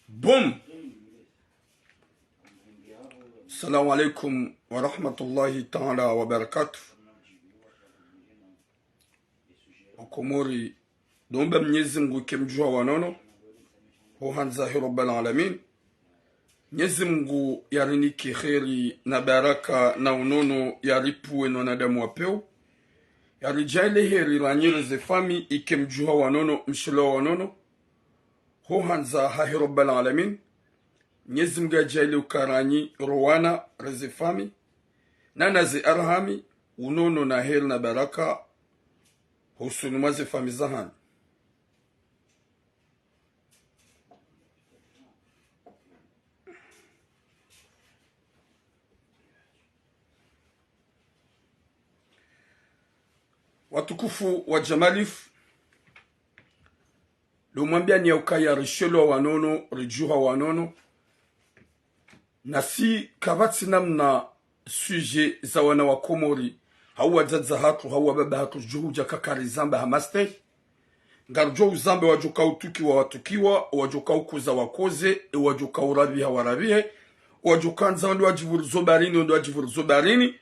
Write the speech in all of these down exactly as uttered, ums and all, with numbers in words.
Boom. Assalamu alaikum wa rahmatullahi ta'ala wa barakatuh. Wakomori, ndo mba Mnyezi Mngu ike mdjuha wa nono, ho handza he Rabbal Alamin. Mnyezi Mngu yarinike kheri na baraka na unono yaripvuwe no wanadamu wa pewu. Yaridjaanlie heri ranyi reze famiyi ike mdjuha wa nono, mshilo wa nono, ho handza hahe Rabbal Alamin. Mnyezi Mngu yadjaanlie uka ranyi ro wana, reze famiyi, na naze arhami, unono na heri na baraka, hosoni mwa ze famiyi zahanyu. Watukufu wa Jamalifu, ndo mwambiani ya ukaya rishelewa wa nono, ridjuha wa nono. Nasi kapvatsi namna sujet za wana wa Komori, hau wadzadze hatru, hau wababa hatru, djuhu dja kakarizamba ha mastehi. Ngarudjo uzamba wadjo kautukiwa watukiwa, wadjo kaukoza wakoze, e wadjo kaurapviha warapvihe, wadjo kandza wende wadjipvurizo baharini, wende wadjipvurizo baharini.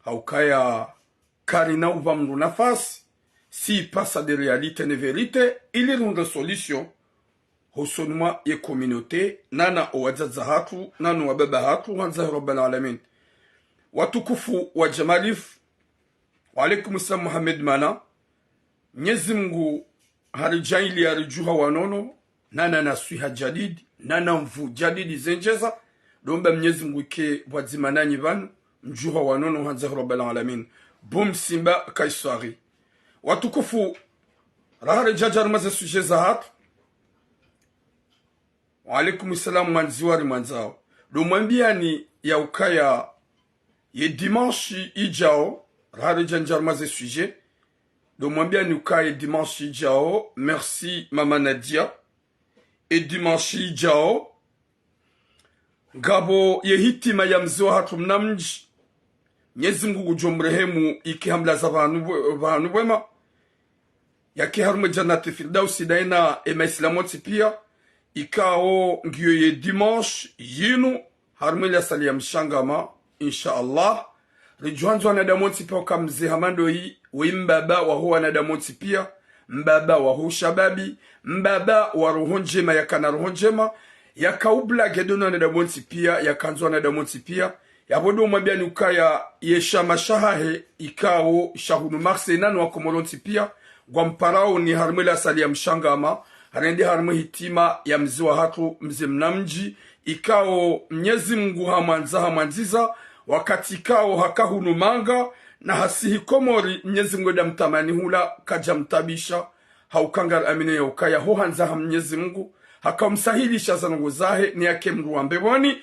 Haukaya karina upva mndru nafasi, si pasa de réalité ne vérité, ili rihundre solution hosoni mwa ye communauté, nana o wadzadze hatru, nana o wababa hatru, handza he Rabbal Alamin. Watukufu wa Jamalifu, wa alaikum salam Mohamed Mana. Mnyezi Mngu haridjaanlia ridjuha wa nono, nana na swiha jadidi, nana nvuu jadidi zendjeza, ndo mba Mnyezi Mngu ike pvwadzima nanyi pvanu, mdjuha wa nono, handza he Rabbal Alamin. Boom Simba Kaiswari. Watukufu, raha ridja dja harumwa ze sujet zahatru. Wa alaikum salam, mwandziwa ri mwandzao. Ndo mwambiani ya ukaya ye dimanche idjao, raha ridja ndja harumwa ze sujet, ndo mwambiani ukaya ye dimanche idjao, merci Mama Nadia. Ye dimanche idjao, ngapvo ye hitima ya mze wahatru Mnamdji. Mnyezi Mngu ngudjo mrehemu, ike hamlaza pvahanu pve-, pvahanu pvema, yake harumwa ye Jannati Firdausi, daye na ye maislamu wontsi pia. Ikao ngiyo ye dimanche yinu, harumwa ye lasali ya Mshangama, insha Allah. Ridjo handzo wanadamu wontsi pia uka mze hama ndoyi, we mbaba waho wanadamu wontsi pia, mbaba waho shababi, mbaba wa roho ndjema, yakana roho ndjema, yaka ublagué de no wanadamu wontsi pia, yakandzo wanadamu wontsi pia. Yapvo ndo mwambiani ukaya ye shama shahahe, ikao sha hunu Marseille, nano wa Komori wontsi pia, ngwamparaoni harumwa ye lasali ya Mshangama, rende harumwa ye hitima ya mze wahatru, mze Mnamdji, ikao Mnyezi Mngu hamwandza, hamwandziza, wakati ikao haka hunu manga, na hasihi Komori, Mnyezi Mngu eda mtamani hula, kadja mtabisha, hauka ngari amini ya ukaya ho handza ha Mnyezi Mngu, haka umsahilisha za ndrongo zahe, ni yake mndru wa mbepvoni.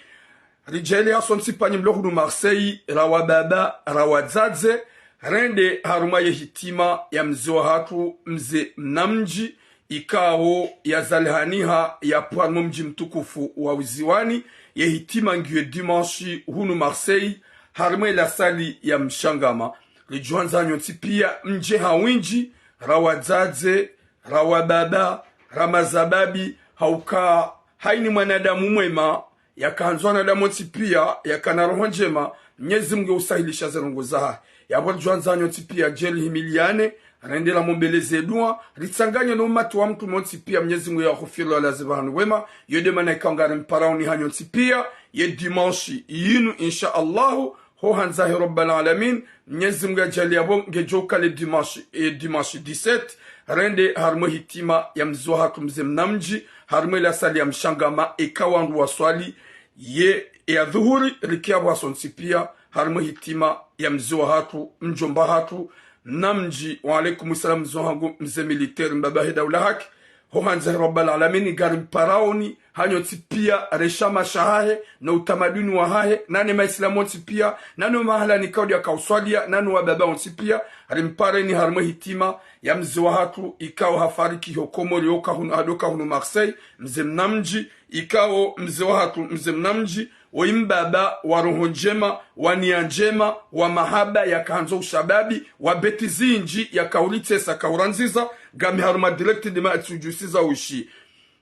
Ridjaanlie hasontsi pia nyi mlo hunu Marseille, ra wababa, ra wadzadze, rende harumwa ye hitima ya mze wahatru, mze Mnamdji, ikao yazalihaniha, yapvwa harumwa mdji mtukufu wa Uziwani. Ye hitima ngiyo ye dimanche hunu Marseille, harumwa ye lasali ya Mshangama. Ridjo handza nyontsi pia mdje ha windji, ra wadzadze, ra wababa, ra mazababi, hauka hayini mwanadamu mwema, yakandzo wanadamu wontsi pia, yakana roho ndjema, Mnyezi Mngu usahilisha ze ndrongo zahahe. Yapvo ridjo handza nyontsi pia djeli himiliane, rende ra mombeleze dua, ritsanganye no umati wa mtrume wontsi pia, Mnyezi Mngu yawaghufiri, yawalaze pvahanu pvema. Yo nde mana ikao ngari mparaoni ha nyontsi pia, ye dimanche yinu, insha Allahu, ho handza he Rabbal Alamin, Mnyezi Mngu yadjaanlie yapvo ngedjo uka le dimanche, e dimanche dix-sept, rende harumwa ye hitima ya mze wahatru mze Mnamdji, harumwa ye lasali ya Mshangama, eka wandru waswali ye, ye ya dhuhuri, rike yapvo hasontsi pia, harumwa ye hitima ya mze wahatru, mdjomba hatru, Mnamdji. Wa alaikum salam, mze wahangu, mze militaire, mbaba he daula haki, ho handza he Rabbal Alamin, ngari mparaoni, ha nyontsi pia, re shama shahahe, no utamaduni wahahe, nane maislamu wontsi pia, nano mahala ni kaudi yaka uswalia, nano wababa wontsi pia, rimpareni harumwa ye hitima ya mze wahatru, ikao hafariki ho Komori, yoka hunu, hadoka hunu Marseille, mze Mnamdji, ikao mze wahatru, mze Mnamdji, woyi mbaba wa roho ndjema, wa nia ndjema, wa mahaba, yakandzo ushababi, wa beti zindji, yaka uritsesa, kaurandziza, ngami harumwa direct de ma etsujusi za ushi.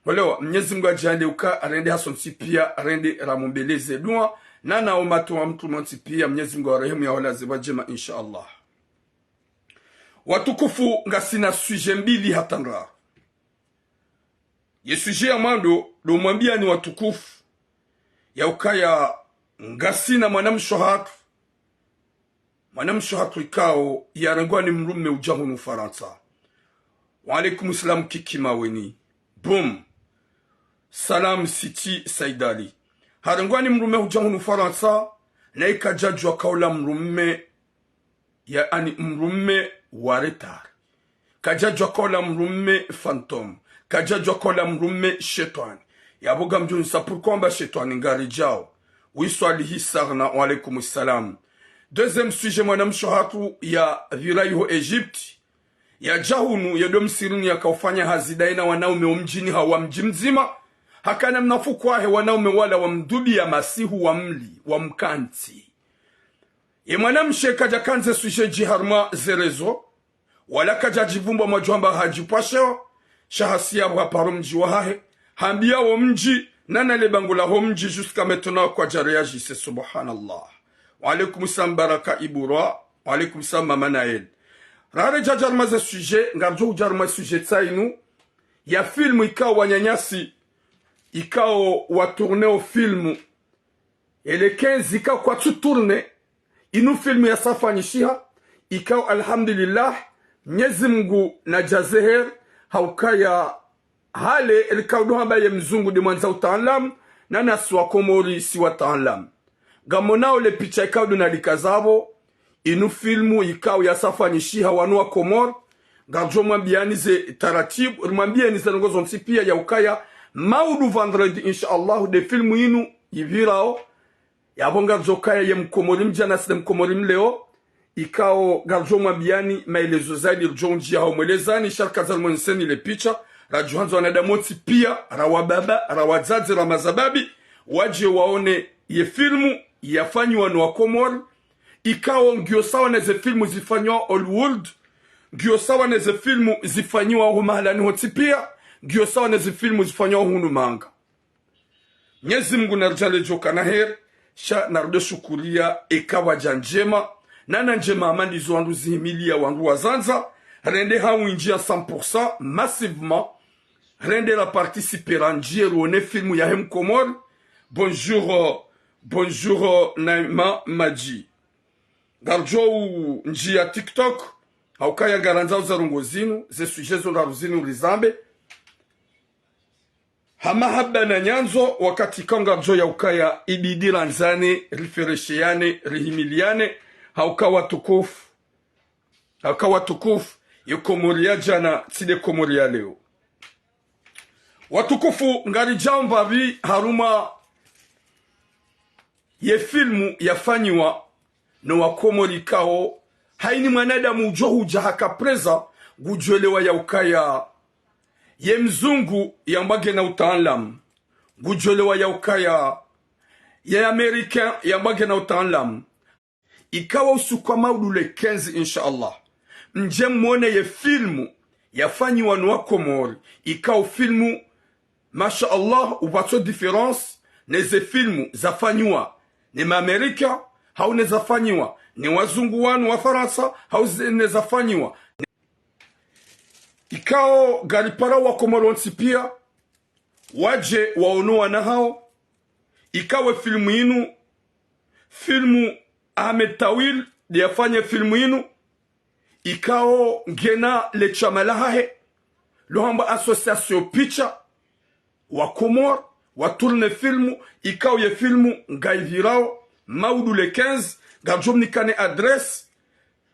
Olewa, Mnyezi Mngu adjaanlie uka arende hasontsi pia, arende ramumbeleze dua, nana o matu wa mtrume wontsi pia, Mnyezi Mngu awarehemu yaholaze pvwa djema, insha Allah. Watukufu, ngasina sujet mbili hata ndraru. Ye sujet ya mwando, ndo mwambiani watukufu, ya ukaya ngasina mwanamshe hatru, mwanamshe hatru ikao yarengwa ni mdrume udja hunu Farantsa. Wa alaikum salam Kiki Maweni. Boom. Salam City Saidali. Harengwa ni mdrume udja hunu Farantsa, na ikadjadjwa kaula mdrume, yaani mdrume wa retard. Kadjadjwa kaula mdrume fantôme. Kadjadjwa kaula mdrume shetwani. Yapvo ngamdjo nisa pourquoi amba shetwani ngaridjao. Wiswalihi Sarna, wa alaikum salam. Deuxième sujet, mwanamshe hatru yapvira iho Egypte. Yadja hunu, ye ndo msirini yakaufanya hazi daye na wanaume wo mdjini hau wa mdji mdzima. Hakana mnafuku wahe wanaume wala wamdhubiya masihu wamli, wamkantsi. Ye mwanamshe kadjakandze sujet dji harumwa ze réseaux, wala kadjadjivumbwa mwadjwamba hadjipvwashewa, sha hasiya pvwa paro mdji wahahe, hambiya wo mdji, nana le bangula ho mdji jusqu'à maintenant kwadja réagisse, subhanallah. Wa alaikum salam Baraka Iburwa, wa alaikum salam Mama Naël. Raha ridja harumwa ze sujet, ngaridjo udja harumwa sujet tsainu, ya film ikao wananyasi, ikao wa tourné o film, ele quinze ikao kwatsu tourné, inu film yasafanyishiha, ikao alhamdulillah, Mnyezi Mngu nadjaze heri, ha ukaya hale, elikao ndo hamba ye mzungu nde mwandza utaanlamu, nana si wa Komori si wataanlamu. Ngamonao le picha ikao ndo nalika zapvo, inu film ikao yasafanyishiha wanu wa Komori, ngaridjo mwambiani ze taratibu, rimwambieni ze ndrongoo zontsi pia ya ukaya, maudu vendredi, insha Allah, nde film inu ipvirao, yapvo ngaridjo kaya ye mkomori mdjana si nde mkomori mleo, ikao ngaridjo mwambiani maelezo zaidi, ridjo undjia hau mwelezani, sha rikadza rimwoneseni le picha, radjo handza wanadamu wontsi pia, ra wababa, ra wadzadze, ra mazababi, wadje waone ye film yafanyiwa no wa Komori, ikao ngiyo sawa ne ze film zifanyiwa Hollywood, ngiyo sawa ne ze film zifanyiwa ho mahalani hontsi pia, ngiyo sawa ne ze film zifanyiwa hunu manga. Mnyezi Mngu naridjaanlie djoka na heri, sha narudi shukuriya eka pvwadja ndjema, nana ndjema hama ndizo wandru zihimiliya wandru wazandza, rende hawindjia cent pour cent, massivement, rende ra participer randjie ruone film yahe mkomori. Bonjour, euh, bonjour, euh, Naima Madji. Ngaridjo undjia TikTok, ha ukaya ngarandzao ze ndrongoo zinu, ze sujet zo ndraru zinu rizambe. Ha mahaba na nyandzo, wakati ikao ngaridjo ya ukaya ibidi randzane, riferesheyane, rihimiliane, ha uka watukufu, ha uka watukufu, ye Komori ya djana, tsi nde Komori ya leo. Watukufu, ngaridjao mbapvi harumwa ye film yafanyiwa no wa Komori ikao, haini mwanadamu udjo hudja haka présent, ngudjo elewa ya ukaya ye mzungu yamba ngena utaanlamu, ngudjo elewa ya ukaya ye américain yamba ngena utaanlamu. Ikao usiku wa maudu le quinze, insha Allah, mdje mwone ye film yafanyiwa no wa Komori, ikao film, masha Allah, upvatso différence ne ze film zafanyiwa ne ma américain, hau ne zafanyiwa ne wazungu wanu wa Farantsa, hau ze-, ne zafanyiwa ne, ikao ngaripara wa Komori wontsi pia, wadje waone wana hao, ikao ye film inu, film Ahmed Tawil nde yafanye film inu, ikao ngena le shama lahahe, lo hambwa Association Picture, wa Komori, wa tourné film, ikao ye film ngayipvirao, maudu le quinze, ngaridjo mnikane adresse,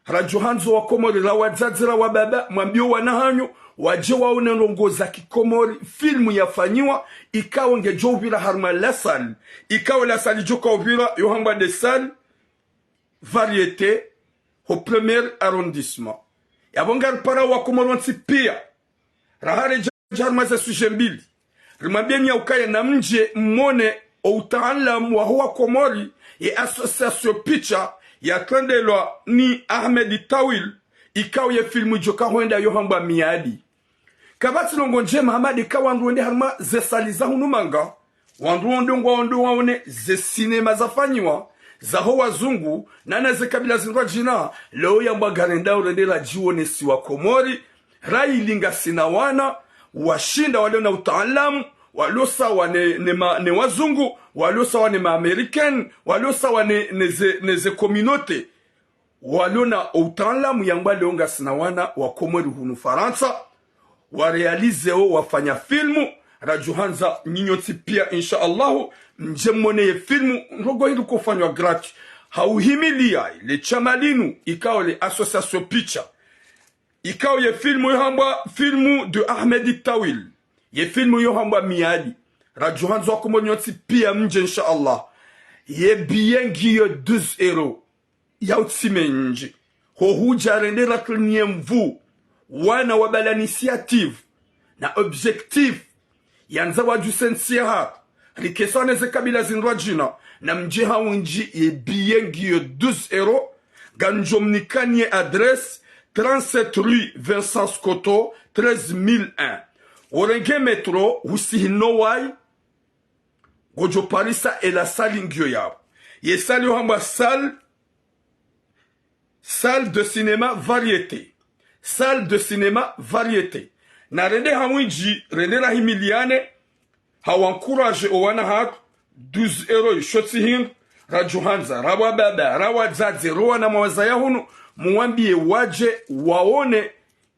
radjo handzo wa Komori, ra wadzadze, ra wababa, mwambie wana hanyu, wadje waone ndrongoo za kikomori, film yafanyiwa, ikao ngedjo upvira harumwa la salle, ikao la salle idjo ka upvira, yo hambwa nde salle Variété, ho premier arrondissement. Yapvo ngaripara wa Komori wontsi pia. Raha ridja harumwa ze sujet mbili, rimwambieni ya ukaya namdje mwone o utaanlamu waho wa Komori, ye Association Picture yatrendelwa ni Ahmed Tawil, ikao ye film idjo ka hwenda yo hambwa Miadi. Kapvatsi ndrongoo ndjema hama de ka wandru wende harumwa ze salle za hunu manga, wandru wende ngwaondo waone ze cinéma zafanyiwa, zaho wazungu, nana ze kabila zindrwadjina, leo yambwa ngarendao rende radjionese wa Komori, raili ngasina wana, washinda walio na utaalamu, walio sawa ne, ne, ma, ne wazungu, walio sawa ne ma American, walio sawa ne, ne ze, ne ze communauté. Walio na utaalamu yambwa leo ngasina wana wa Komori hunu Farantsa, wa réalisé o wafanya filmu, radjohandza nyinyi nyontsi pia, insha Allahu, mdje mwone ye filmu, ndrongoo hindru kofanywa gratuit. Ha uhimilia le shama linu, ikao le association Picha. Ikao ye filmu yo hambwa filmu de Ahmed Tawil. Ye filmu yo hambwa Miadi. Radjohandza wa Komori nyontsi pia mdje, insha Allah. Ye billet ngiyo douze euros. Ya utsi mendji. Ho hudja rende ratreniye nvu. Wana wabala initiative na objectif yandza wadjuse ntsi yahatru, rike sawa ne ze kabila zindrwadjina, na mdje ha windji. Ye billet ngiyo douze euros. Ngamdjo mnikani ye adresse, trente-sept rue Vincent Scoto, treize mille un. Orenge métro, husihi Noailles, ngodjo parisa ela salle ngiyo yapvo. Ye salle yo hambwa salle, salle de cinéma variété. Salle de cinéma variété. Na rende ha windji, rende rahimiliane, ha wa encourager o wana hatru, douze euros isho tsi hindru, radjohandza, ra wababa, ra wadzadze, ro wana mwawazaya hunu, muwambie wadje, waone,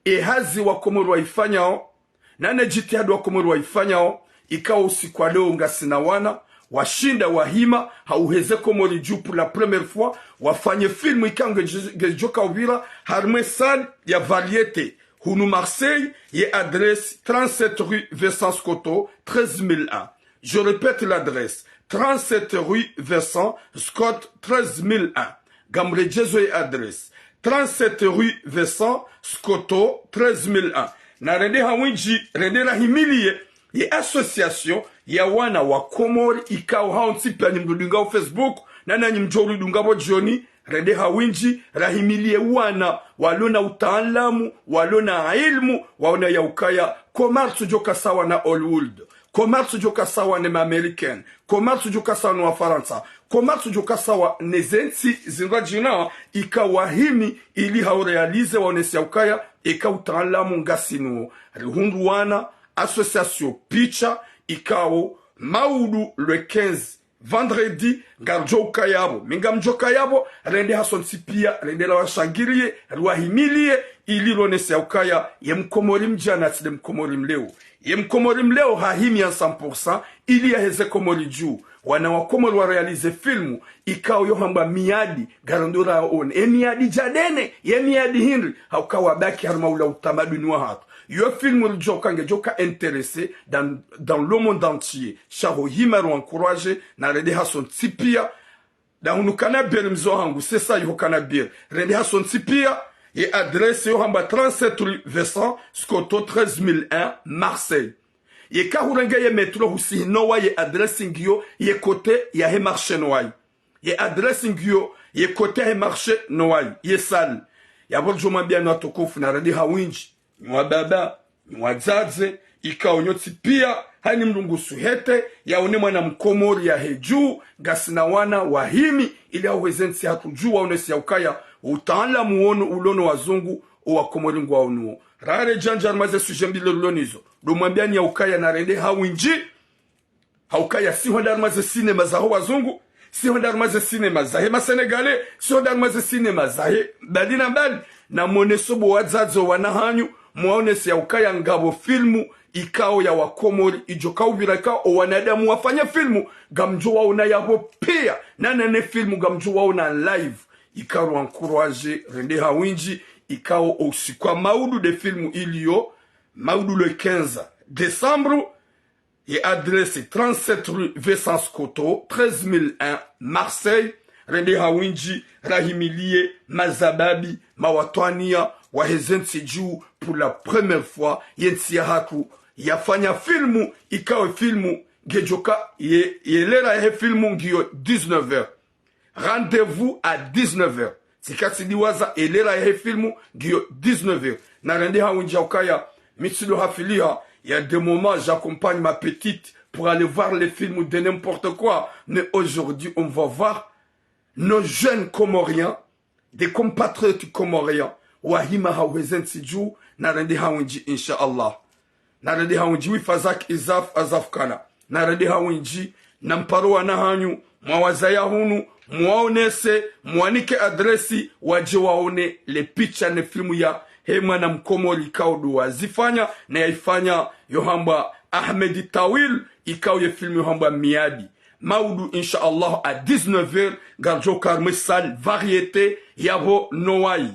e hazi wa Komori waifanyao, nane djitihadi wa Komori waifanyao, ikao usiku wa leo ngasina wana, washinda wahima, ha uheze Komori dju pour la première fois, wafanye filmu ikao nge-, ngedjoka upvira, harumwa e salle ya Variété, hunu Marseille, ye adresse trente-sept rue Vincent Scoto, treize mille un. Je répète l'adresse, trente-sept rue Vincent Scott, treize mille un. Ngamredjezo ye adresse, trente-sept rue Vincent Scoto, treize mille un. Na rende ha windji, rende rahimilie ye association ya wana wa Komori ikao hawontsi pia nyi mdungao Facebook, na nanyi mdjo ridunga pvo djoni, rende ha windji, rahimilie wana walio na utaalamu, walio na ilmu, waone ya ukaya Komori tsudjoka sawa na Hollywood. Komori tsudjoka sawa ne ma American. Komori tsudjoka sawa ne wa Farantsa. Komori tsudjoka sawa ne ze ntsi zindrwadjina, ikao wahimi ili hau réaliser waonese ya ukaya, eka utaalamu ngasi nuwo. Rihundru wana, association Picha, ikao maudu le quinze, vendredi, ngaridjo ukaya pvo. Mi ngamdjo kaya pvo, rende hasontsi pia, rende rawashangirie, riwahimilie, ili rionese ya ukaya, ye Mkomori mdjana tsi nde Mkomori mleo. Ye Mkomori mleo hahimi à cent pour cent, ili yaheze Komori dju. Wana wa Komori wa réaliser filmu, ikao yo hambwa Miadi, ngarendo raone. E miadi djadene, ye miadi hindri, ha uka wabaki harumwa ula utamaduni wahatru. Yo filmu ridjoka ngedjoka intéresser dans, dans le monde entier. Sha ho hima ro encourager, na rende hasontsi pia. Da hunu Canabir mzo hangu, c'est ça, iho Canabir. Rende hasontsi pia, ye adresse yo hambwa trente-sept rue Vincent Scoto, treize mille un, Marseille. Yeka hurenge ye métro husihi Noailles, ye adresse ngiyo ye côté yahe marché Noailles. Ye adresse ngiyo ye côté yahe marché Noailles, ye salle. Yapvo ridjo mwambia nyi watukufu na rende ha windji, nyi wababa, nyi wadzadze, ikao nyontsi pia, hayina mdru ngusuhete, yaone mwana Mkomori yahe dju, ngasina wana wahimi, ili hau heze ntsi yahatru dju waonese ya ukaya, utaalamu wonu ulio no wazungu, o wa Komori ngwaonuwo. Rare djandja harumwa ze sujet mbili rilo nizo. Ndo mwambia nyi ya ukaya na rende ha windji, ha ukaya si hwenda harumwa ze cinéma zaho wazungu, si hwenda harumwa ze cinéma zahe ma Sénégalais, si hwenda harumwa ze cinéma zahe mbali na mbali, na mwonese bo wadzadze o wana hanyu, mwaonese ya ukaya ngapvo filmu, ikao ya wa Komori, idjoka upvira ikao o wanadamu wafanya filmu, ngamdjo waona yapvo pia, na nane filmu ngamdjo waona live, ikao ro encourager, rende ha windji, ikao o usiku wa maudu nde filmu iliyo, maudu le quinze décembre, ye adresse trente-sept rue Vincent Scoto, treize mille un, Marseille, rende ha windji, rahimilie, mazababi, mawatwaniya, waheze ntsi dju, pour la première fois, ye ntsi yahatru, yafanya filmu, ikao filmu, ngedjoka, ye, ye lera yahe filmu ngiyo dix-neuf heures. Rendez-vous à dix-neuf heures. Tsikatsi diwaza e lera yahe filmu ngiyo dix-neuf heures. Na rende ha windji ya ukaya, mi tsi ndo hafiliha, il y a des moments, j'accompagne ma petite pour aller voir les films de n'importe quoi. Mais aujourd'hui, on va voir nos jeunes Comoriens, des compatriotes comoriens, wahima hauheze ntsi dju, narende ha windji, insha Allah. Narende ha windji, wi Fazak Izaf, Azaf Kana. Narende ha windji, na mparo wana hanyu, mwawazaya hunu, mwaonese, mwanike adresi, wadje waone le picha ne filmu yahe mwana mkomori ikao ndo wazifanya, na yaifanya yohambwa Ahmed Tawil, ikao ye filmu yohambwa Miadi. Maudu, insha Allah, à dix-neuf heures, ngaridjo ka harumwa salle Variété yapvo Noailles.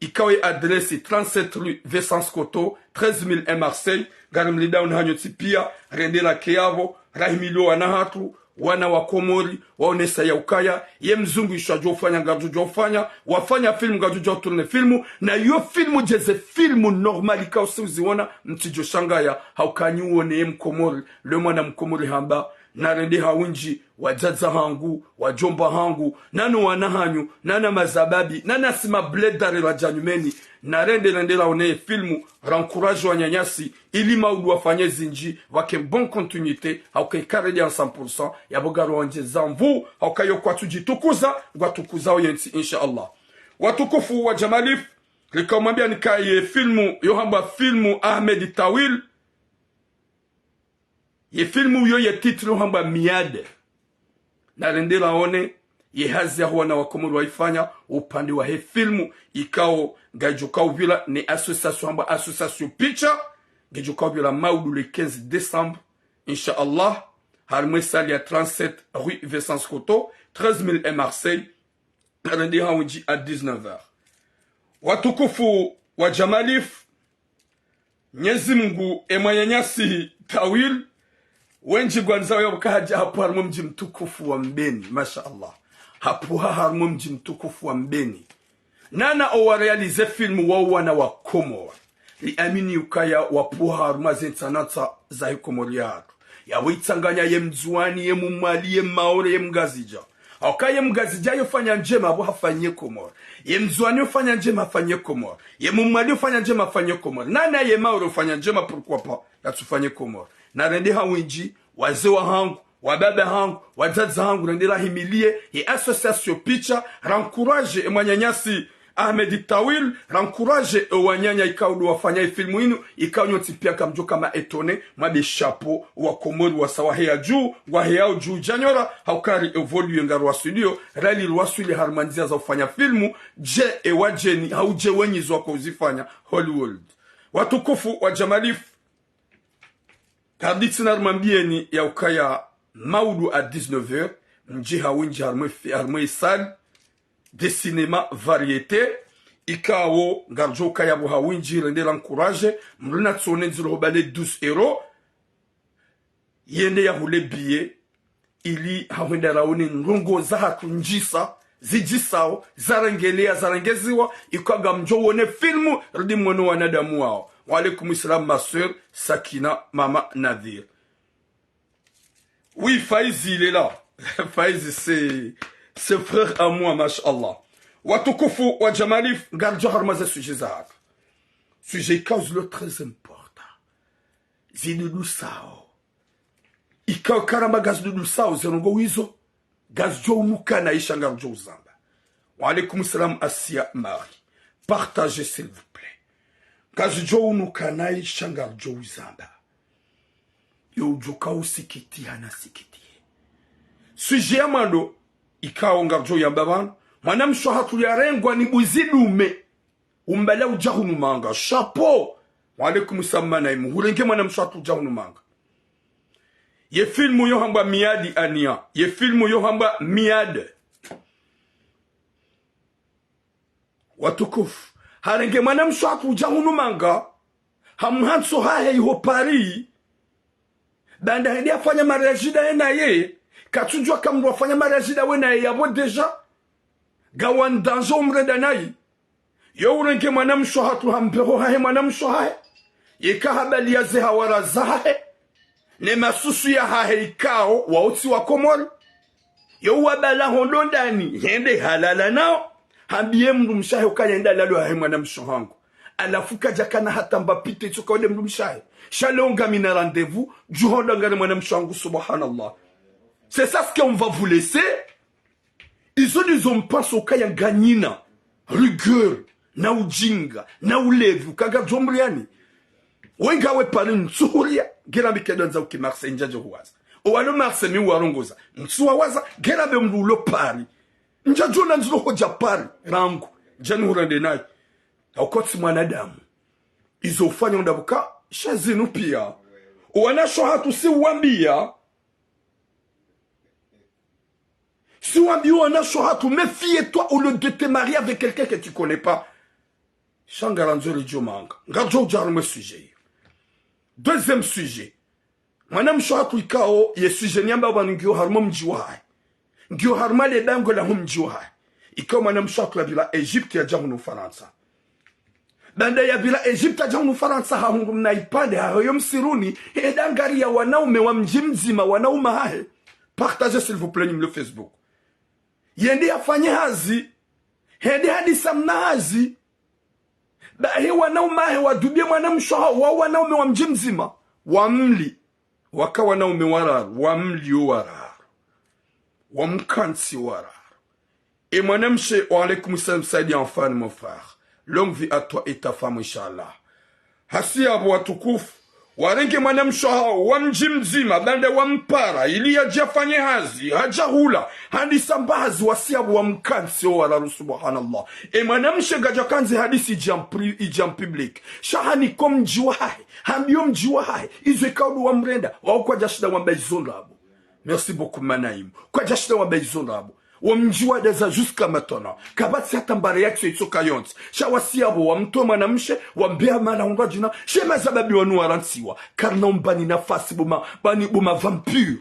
Ikao ye adresi trente-sept rue Vincent Scoto, treize mille un Marseille, ngarimlindao nyi hanyu ntsi pia, rende rake yapvo, rahimilio wana hatru, wana wa Komori, waonesa ya ukaya, ye mzungu isho adjo ufanya, ngaridjo djo ufanya, wafanya filmu, ngaridjo djo tourner filmu, na yo filmu dje ze filmu normal ikao si uziona, mtsidjo shangaya, hauka nyi uone ye mkomori, le mwana mkomori hamba, narende ha windji, wadzadze hangu, wadjomba hangu, nano wana hanyu, nana mazababi, nana si mabledare radja nyumeni, narende rende raone ye filmu, ra encourager wananyasi, ili maudu wafanye zindji, pvwake bonne continuité, hauka ika redi en cent pour cent, yapvo ngariwandjeza nvu, hauka yo kwatsu djitukuza, ngwatukuzao ye ntsi, insha Allah. Watukufu wa Jamalif, rika umwambia nikaye filmu, yohambwa filmu Ahmed Tawil, ye filmu yo ye titre yohambwa Miade. Narende raone ye hazi yaho wana wa Komori waifanya upande wahe filmu ikao ngayidjo ka upvira ne association hambwa Association Picture, ngayidjo ka upvira maudu le quinze décembre, insha Allah, harumwa salle ya trente-sept rue Vincent Scoto, treize mille un Marseille, narende ha windji à dix-neuf heures. Watukufu wa Jamalif, Mnyezi Mungu, e mwananyasi Tawil, wendji ngwandzao yapvo ka hadja hapvuha harumwa mdji mtukufu wa Mbeni, masha Allah. Hapvuha harumwa mdji mtukufu wa Mbeni. Nana owa réaliser filmu wao wana wa Komori. Riamini ukaya wapvuha harumwa ze ntsanantsa zahe Komori yahatru. Yapvo itsanganya ye Mndzuani, ye Mmwali, ye Mmaore, ye Mngazidja. Hauka ye Mngazidja yofanya ndjema, yapvo hafanye Komori. Ye Mndzuani yofanya ndjema, hafanye Komori. Ye Mmwali yofanya ndjema, hafanye Komori. Nana ye Maore yofanya ndjema, pourquoi pas, yatsufanye Komori. Narende ha windji, wazee wahangu, wababa hangu, wadzadze hangu, rende rahimilie ye Association Picture, ra encourager e mwananyasi Ahmed Tawil, ra encourager e wananya ikao ndo wafanya e filmu inu, ikao nyi ntsi pia kamdjo ka ma étonné, mwabe chapeau, wa Komori wasa waheya dju, waheyao dju djanyora, hauka ri évoluer ngariwaswilio, rali riwaswili harumwa ndzia za ufanya filmu, dje e wadjeni, hau dje wenyi zo wako uzifanya, Hollywood. Watukufu wa Jamalif, karditsi narimwambieni ya ukaya maudu à dix-neuf heures, mdje ha windji harumwa fi-, harumwa salle de cinéma Variété, ikao ngaridjo ka yapvo ha windji rende ra encourager, mdru natsone ndziro hobale douze euros, yende yahule billet, ili hahwenda raone ndrongoo zahatru ndjisa, zidjisao, zarengelea, zarengeziwa, ikao ngamdjo wone filmu, ridi mwone wanadamu wao. Wa alaikum salam, ma sœur Sakina, Mama Nadir. Oui, Faizi, il est là. Faizi, c'est, c'est frère à moi, masha Allah. Watukufu wa Jamalif, ngaridjo harumwa ze sujet zahatru. Sujet ikao zilo très important. Zidudusao. Ikao karamba ngazidudusao, ze ndrongoo wizo, ngazidjo unuka na isha ngaridjo uzamba. Wa alaikum salam, Asia Marie. Partagez, s'il vous plaît. Ngazidjo unuka na isha ngaridjo uzamba. Yo udjo ka usikitiha na sikitihe. Sujet ya mwando, ikao ngaridjo yamba pvanu, mwanamshe wahatru yarengwa ni buzi dume. Umbala udja hunu manga. Chapeau. Wa alaikum salam, Manaimu. Hurenge mwanamshe wahatru udja hunu manga. Ye filmu yohambwa Miadi, Ania. Ye filmu yohambwa Miadi. Watukufu. Harenge mwanamshe wahatru udja hunu manga. Hamhantso hahe iho Paris. Baanda hende hafanya mariage ndaye naye. Katsudjua ka mdru wafanya mariage ndawe naye yapvo déjà. Ngawe en danger umrenda nayi. Yo urenge mwanamshe wahatru hambeho hahe mwanamshe wahahe. Yeka habaliya ze hawara zahahe. Ne masusu yahahe ikao wao tsi wa Komori. Yo uwabala hondro ndani, hende halala nao. Hambiye mdrumshe wahahe ukaya nda lalo hahe mwanamshe wahangu. Halafu kadjakana hata mba pite itsoka wende mdrumshe wahe. Sha leo ngamina rendez-vous, djuhonda ngari mwanamshe wangu, subhanallah. C'est ça ce qu'on va vous laisser. Izo ndizo mpvasa ukaya nganyina rigueur, na ujinga, na ulevi, uka ngardjo mriani. Wenga we Paris ntsuhuria, ngera mi kedwa ndza uki Marseille ndjadjo huwaza. Owalo Marseille mi uwarongoza, ntsuwawaza, ngera be mdru ulo Paris. Ndjadjo na ndziro hodja Paris, rangu, ndjani hurende nayi. Haukotsi mwanadamu. Izo ufanya undapvuka, sha zinu pia. Owanashe wahatru si uwambia. Si uwambia owanashe wahatru, méfie-toi au lieu de te marier avec quelqu'un que tu connais pas. Sha ngarandzo ridjo manga. Ngaridjo udja harumwa e sujet iyo. Deuxième sujet. Mwanamshe wahatru ikao, ye sujet niamba pvanu ngiyo harumwa mdji wahahe. Ngiyo harumwa le bangwe laho mdji wahahe. Ikao mwanamshe wahatru yapvira Égypte yadja hunu Farantsa. Baanda yapvira Égypte yadja hunu Farantsa hahundru mna ipvandre hahoyo msiruni, hende hangariya wanaume wa mdji mdzima, wanaume wahahe. Partagez s'il vous plaît, nyimlo Facebook. Yende yafanye hazi. Hende hadisa mna hazi. Bahi wanaume wahe wadubie mwanamshe wahawo, wanaume wa mdji mdzima. Wamli. Waka wanaume wararu, wamli owararu. Wamkantsi owararu. E mwanamshe, wa alaykum salam, Saidi Anfani, mon frère. Longue vie à toi et ta femme, Inch'Allah. Hasi yapvo watukufu, warenge mwanamshe wahawo wa mdji mdzima, baanda wampara, ili yadje yafanye hazi, hadja hula, handisa mba hazi, wasi yapvo wamkantsi owararu, subhanallah. E mwanamshe ngadjakandzi hadisi idja en pri-, idja en public. Sha haniko mdji wahahe, hambio mdji wahahe, izo ikao ndo wamrenda, wawo kwadjashinda wamba izo ndrabo. Merci beaucoup, Manaim. Kwadjashinda wamba izo ndrabo. Wamdji wadaza jusqu'à maintenant. Kapvatsi hata mba réaction itsoka yontsi. Sha wasi yapvo wamtoe mwanamshe, wambia mana hundra djina. She mazababi wanu warantsiwa. Karina umbani nafasi bo ma, bani bo ma vampire.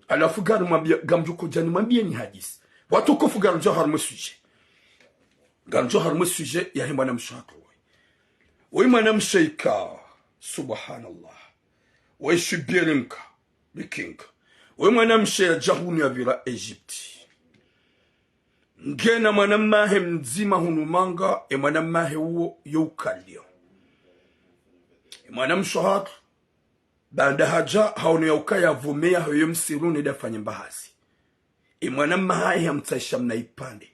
Halafu ngarimwambia, ngamdjo kodjani mwambie ni hadisi. Watukufu, ngarudjo harumwa e sujet. Ngarudjo harumwa e sujet yahe mwanamshe wahatru woyi. Woyi mwanamshe ika, subhanallah. Woyi shibiri mka. Biking. Woyi mwanamshe yadja hunu yapvira Égypte. Ngena mwanamme wahe mdzima hunu manga, e mwanamme wahe uwo yo ukalio. E mwanamshe wahatru, baanda hadja, haono ya ukaya pvo meya hoyo msiruni yende yafanye mba hazi. E mwanamme wahahe hamtsahisha mna ipvandre.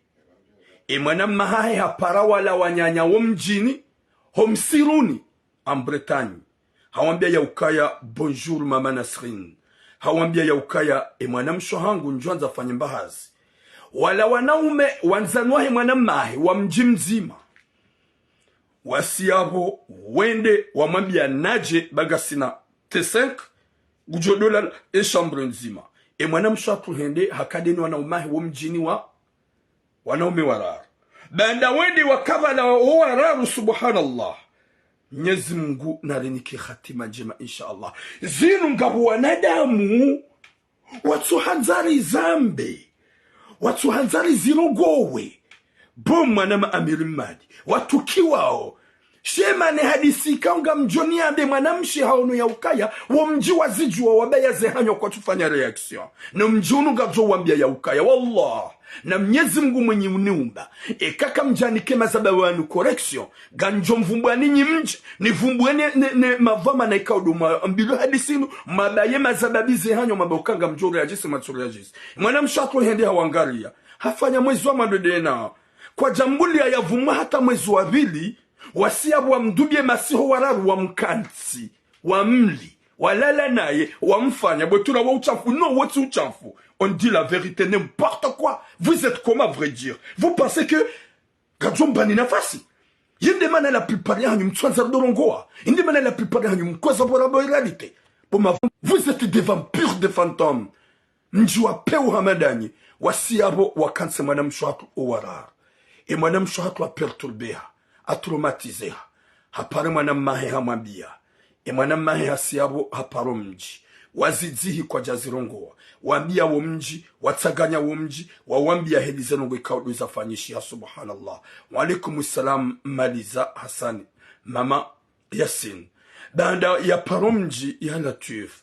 E mwanamme wahahe hapara wala wananya wo mdjini, ho msiruni, en Bretagne. Hawambia ya ukaya, bonjour, mama Nasrine. Hawambia ya ukaya, e mwanamshe wahangu, ndjo handza fanye mba hazi. Wala wanaume, wandzani wahe mwanamme wahe, wa mdji mdzima. Wasi yapvo, wende, wamwambia nadje, ba ngasina T cinq, ngudjo dola e chambre ndzima. E mwanamshe wahatru hende, hakadeni wanaume wahe wo mdjini wa wanaume wararu. Baanda wende wakapvala wo wararu, subhanallah. Mnyezi Mungu narinike hatima ndjema, insha Allah. Zinu ngapvo wanadamu, watsuhandza rizambe. Watsuhandza rizirongowe. Bo mwana ma Amiri Mmadi. Watukiwao. Shema ne hadisi ikao ngamdjo niambe mwanamshe haono ya ukaya, wo mdji wazidjuwa wabaya ze hanyo kwatsufanya réaction. No mdji unu ngamdjo wambia ya ukaya. Wallah, na Mnyezi Mungu mwenyi uniumba. Eka kamdjanike mazababi wanu correction, ngamdjo mvumbua ninyi mdji, nivumbuwe ne, ne, ne mavama na ikao ndo mwa, mbilo hadisi inu, mabaye mazababi ze hanyo mabao ka ngamdjo réagisse, mwatsu réagisse. Mwanamshe wahatru hende hawangaria. Hafanya mwezi wa mwando dena. Kwadjambulia yavumwa hata mwezi wa pvili, wasi yapvo wamdubie masihu wararu wamkantsi, wamli, walala naye, wamfanya, bwetura wa utshafu, non, wotsi utshafu. On dit la vérité, n'importe quoi. Vous êtes comment, à vrai dire ? Vous pensez que ngamdjo mbani nafasi ? Yinde mana la plupart yahanyu mtsuhandza ridorongowa. Yinde mana la plupart yahanyu mkoza bora bo réalité. Bon, ma, vous êtes des vampires, des fantômes. Mdji wa pewu hama ndanyi, wasi yapvo wakantsi mwanamshe wahatru owararu. E mwanamshe wahatru haperturbeha, hatraumatiseha. Hapare mwanamme wahe hamwambia. E mwanamme wahe hasi yapvo haparo mdji. Wazidzihi kwadjazirongowa. Wambia wo mdji, watsanganya wo mdji, wawambia heli ze ndrongoo ikao ndo zafanyishiha, subhanallah. Wa alaykum salam, Maliza Hassan. Mama Yasin. Baanda yaparo mdji, ya Latwif.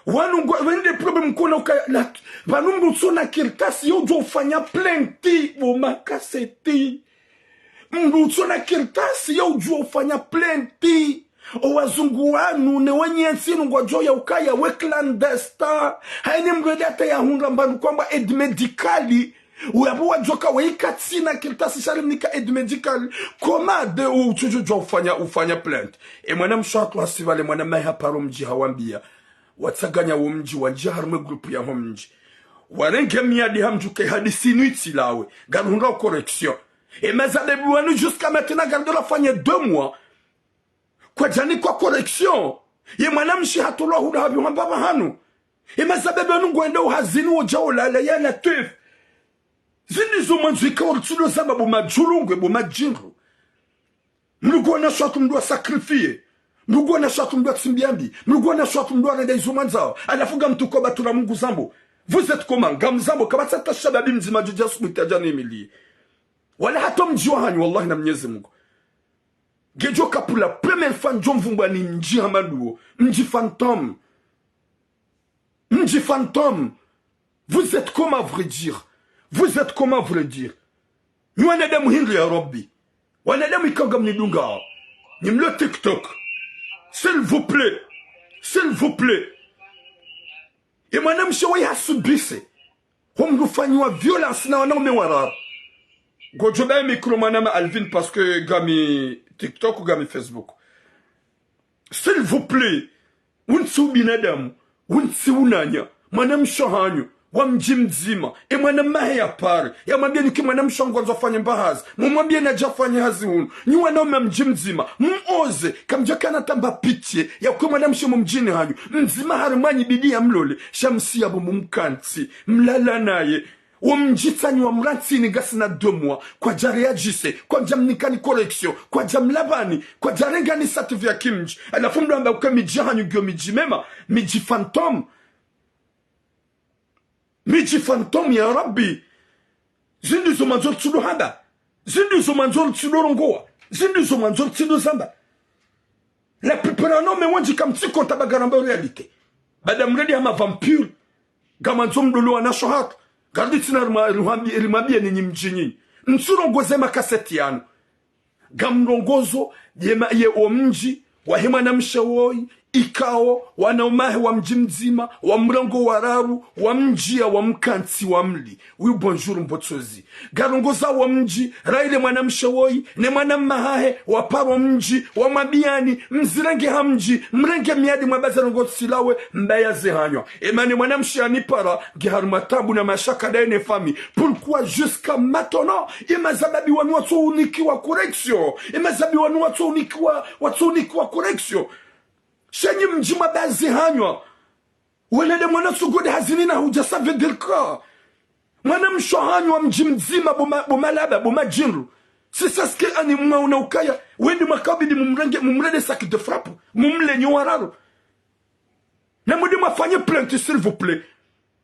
Wanu ngo, wende problème kona uka, la, pvanu mdru tsona kartasi, yo udjo ufanya plainte, bo makaseti. Mndru utsona kartasi ya udjuwa ufanya plainte. O wazungu wanu ne wenye ntsi nu ngwadjo ya ukaya we clandestin. Hayini mndru ede hata ya hundra mbanu kwamba aide médicale. Uyapvo wadjoka we ikatsina kartasi sha rimnika aide médicale. Comment de utsudjo djuwa ufanya, ufanya plainte. E mwanamshe hatru hasiba le mwanamahe haparo mdji hawambiya. Watsanganya wo mdji wandjiya harumwa e groupe ya ho mdji. Warenge miadi ha mdji uke hadisi inu itsilawe. Ngaruhundra correction. E mazabebi wanu jusqu'à maintenant ngaridjo la fanya deux mois. Kwadjanikwa correction. Ye mwanamshe hatolwa huda hapvi hwamba pvahanu. E mazabebi wanu ngwendao hazini wodja olala ya Latwif. Zinu zo mwandzo ikao ritsudo zamba bo madjulungwe bo madjindru. Mndru ngwona shwatu mndru wa sacrifier. Mndru ngwona shwatu mndru wa tsimbiambi. Mndru ngwona shwatu mndru wa renda izo mwandzao. Halafu ngamtuko batula Mungu zambo. Vous êtes comment? Ngamzambo kapvatsi hata shababi mdzima djudja subuti yadja nimiliye. Wala hata mdji wa hanyu, wallahi na Mnyezi Mungu. Ngedjo ka pour la première fois ndjo mvumbwa ni mdji hama nduwo. Mdji fantôme. Mdji fantôme. Vous êtes comment à vrai dire? Vous êtes comment à vrai dire? Nyi wanadamu hindri ya Rabbi. Wanadamu ikao ngamnidungao. Nyi mlo TikTok. S'il vous plaît. S'il vous plaît. E mwanamshe woyi hasubise. Ho mndru ufanyiwa violence na wanaume wararu. Ngodjo baye micro mwanama Alvin parce que ngami TikTok, ngami Facebook. S'il vous plaît, untsi ubinadamu, untsi unanya, mwanamshe hanyu, wa mdji mdzima, e mwanamahe ya pare, ya mwambiye nike mwanamshe hangu ngwandzo afanye mba hazi, mumwambiye nadje afanye hazi hunu, nyi wanaume wa mdji mdzima, muoze, kamdjakana tamba pitié, ya kwe mwanamshe mu mdjini hanyu, mdzima harimwanyu bidi ya mlole, sha msiya bo mumkantsi, mlala naye, wo mdji tsanyi wa mrantsini ngasina deux mois, kwadjare yadjise, kwadja mnikani correction, kwadja mlapvani, kwadja rengani certificat ya kimdji. Halafu mndru amba uka midji hanyu ngiyo midji mema, midji fantôme. Midji fantôme ya Rabbi. Zindru zo mwandzo ritsudo hamba. Zindru zo mwandzo ritsudo rongowa. Zindru zo mwandzo ritsudo zamba. La plupart ya wanaume wendji kamtsi konta ba ngaramba réalité. Bada mredi hama vampire. Ngamwandzo mdolwe wanashe hatru. Ngarudi tsina rimwa-, rimwambi-, rimwambiye ni nyi mdji nyinyi. Mtsurongoze makaseti yanu. Ngamrongozo, ye ma-, ye o mdji, wahe mwanamshe woyi, ikao, wanaumahe wa mdji mdzima, wa mrengo wararu, wa mdjiya, wa mkantsi, wa mli. Oui, bonjour, Mbotsozi. Ngarongoza wo mdji, raile mwanamshe woyi, ne mwanamahahe, waparo mdji, wamwambiyani, mzirenge ha mdji, mrenge miadi mwabaza rongo tsilawe, mbaya zihanywa. Emane mwanamshe anipara, nge harumwa tabu na mashaka daye ne famille. Pourquoi jusqu'à maintenant, ye mazababi wanu watsounikiwa correction? Ye mazababi wanu watsounikiwa, watsounikiwa correction? Sha nyi mdji mwabaya zihanywa. Wanadamu wana sugudi hazini na hudja, ça veut dire quoi? Mwanamshe hanyu wa mdji mdzima, bo ma-, bo malaba, bo madjindru. C'est ça ce que ani mwaona ukaya, wende mwakaubidi mumrenge, mumrende sac de frappe, mumle nyi wararu. Namudi mwafanye plainte, s'il vous plaît.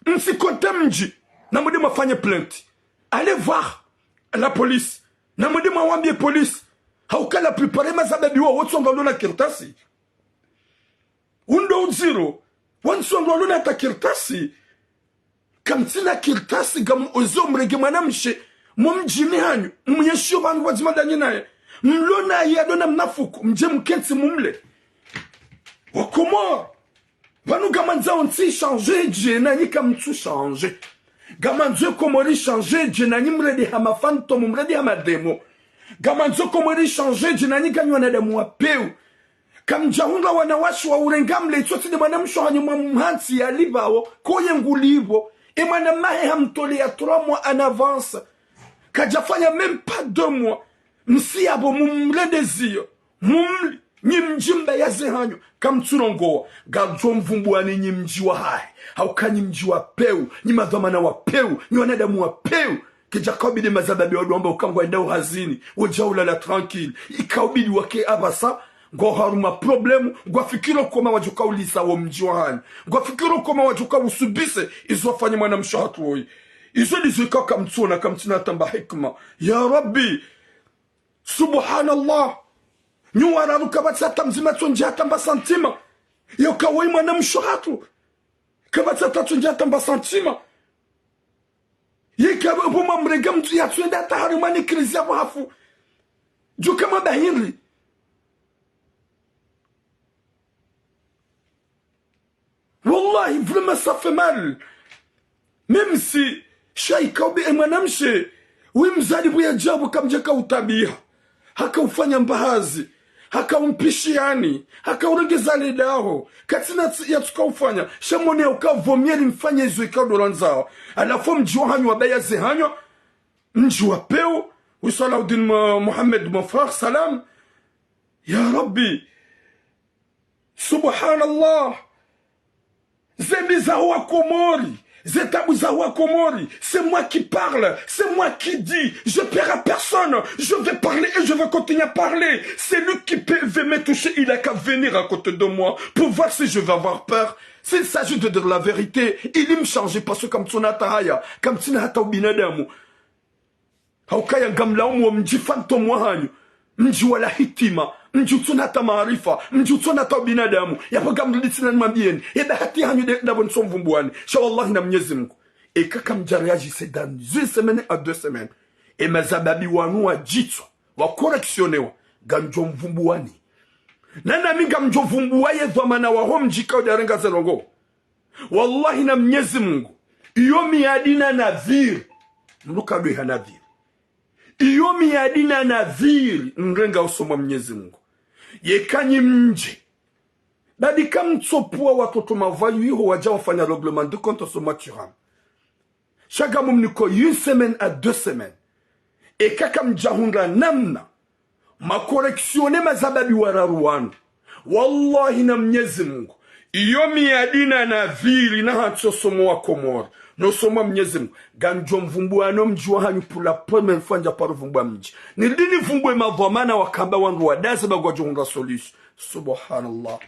Msikonte mdji. Namudi mwafanye plainte. Allez voir la police. Namudi mwawambiye police. Hauka la plupart ye mazababi wawo wontsi ngwalona kartasi. Undo udziro, wontsi ngwalona hata kartasi. Kamtsina kartasi, ngamuozo mrenge mwanamshe, mo mdjini hanyu, mumyeshiyo pvanu pvwadzima ndanyi naye. Mlo naye yadona mnafuku, mdje mkentsi mumle. Wakomori, pvanu ngamwandzao ntsi ichange dje, nanyi kamtsu change. Ngamwandzo Komori ichange dje, nanyi mrende hama fantôme, mrende hama démon. Ngamwandzo Komori ichange dje, nanyi nganyi wanadamu wa pewu. Kamdjahundra wanawashe wa urenga mle, itsotsi nde mwanamshe hanyu mwamhantsi yalipvawo, koye ngulipvo. E mwanamahe hamtole ya trois mois en avance. Kadjafanya même pas deux mois. Msiya bo mumrende ziyo. Mumli, nyi mdji mbaya zihanywa, kamtsurongowa. Ngaridjo mvumbuwani nyi mdji wahahe. Hauka nyi mdji wa pewu, nyi madhwamana wa pewu, nyi wanadamu wa pewu. Kedjakaubidi mazababi wadu wamba uka ngwendao hazini, wodja ulala tranquille. Ikaubidi wake apvasa, ngwao harumwa problème, ngwafikiro koma wadjoka ulisa wo mdji wahanyu. Ngwafikiro koma wadjoka usubise, izo wafanye mwanamshe hatru woyi. Izo ndizo ikao kamtsona, kamtsina tamba hikma. Ya Rabbi, subhanallah. Nyi wararu kapvatsi hata mdzima tsondje hata mba santima. Yauka woyi mwanamshe hatru. Kapvatsi hata tsondje hata mba santima. Yeka bo mwamrenge mdru yatsuenda hata harumwa ni crise ya pvo hafu. Djuka mabahiri. Wallahi, vraiment, ça fait mal. Même si, sha ika ube e mwanamshe, we mzali buya djabu kamdja ka utabiha. Haka ufanya mbahazi. Haka umpishiani. Haka urengeza ledaho. Katsina tsi-, ya tsuka ufanya. Sha mone ya uka vomieli mfanye izo ika ndo landzao. Halafu mdji wa hanyu wa baya ze hanyu. Mdji wa pewu. Wi Salahuddin Mo-, Mohamed, mon frère, salam. Ya Rabbi. Subhanallah. Zembi za wa Komori. Ze tabu za wa Komori. C'est moi qui parle. C'est moi qui dis. J'ai peur à personne. Je vais parler et je vais continuer à parler. Celui qui peut, veut me toucher, il a qu'à venir à côté de moi pour voir si je vais avoir peur. S'il s'agit de dire la vérité, ili mshange parce que kamtsina hata haya, kamtsina hata ubinadamu. Haukaya ngamlaumu wo mdji fantôme wa hanyu. Mdji wala hitima. Mdji utsona hata maarifa. Mdji utsona hata ubinadamu. Yapvo ngamrudi tsena nimwambieni. Ye bahati hanyu nde, ndapvo ntso mvumbuwani. Sha wallahi na Mnyezi Mungu. Eka kamdja réagir dans une semaine à deux semaines. E mazababi wanu wa djitswa. Wa correctionnewa. Ngamdjo mvumbuwani. Na nami ngamdjo vumbuwa ye dhwamana waho mdji ka udjarenga ze ndrongoo. Wallahi na Mnyezi Mungu, iyo miyadi na nadhiri. Mnuka dwe ha nadhiri. Iyo miyadi na nadhiri, nrenga usoni mwa Mnyezi Mungu. Yeka nyi mdje. Badi kamtsopvuwa watoto mavayu iho wadja wafanya règlement de compte usoni mwa Thuram. Sha ngamumniko une semaine à deux semaines. Eka kamdjahundra namna. Ma correctionner mazababi wararu wanu. Wallahi na Mnyezi Mungu. Iyo miyadi na nadhiri na hantsi usoni mwa Komori. No usoni mwa Mnyezi Mungu. Ngamdjo mvumbuwa no mdji wa hanyu pour la première fois ndja paro vumbuwa mdji. Nirudi nivumbuwe madhwamana wakamba wandru wadaze ba ngwadjo hundra solution. Subhanallah.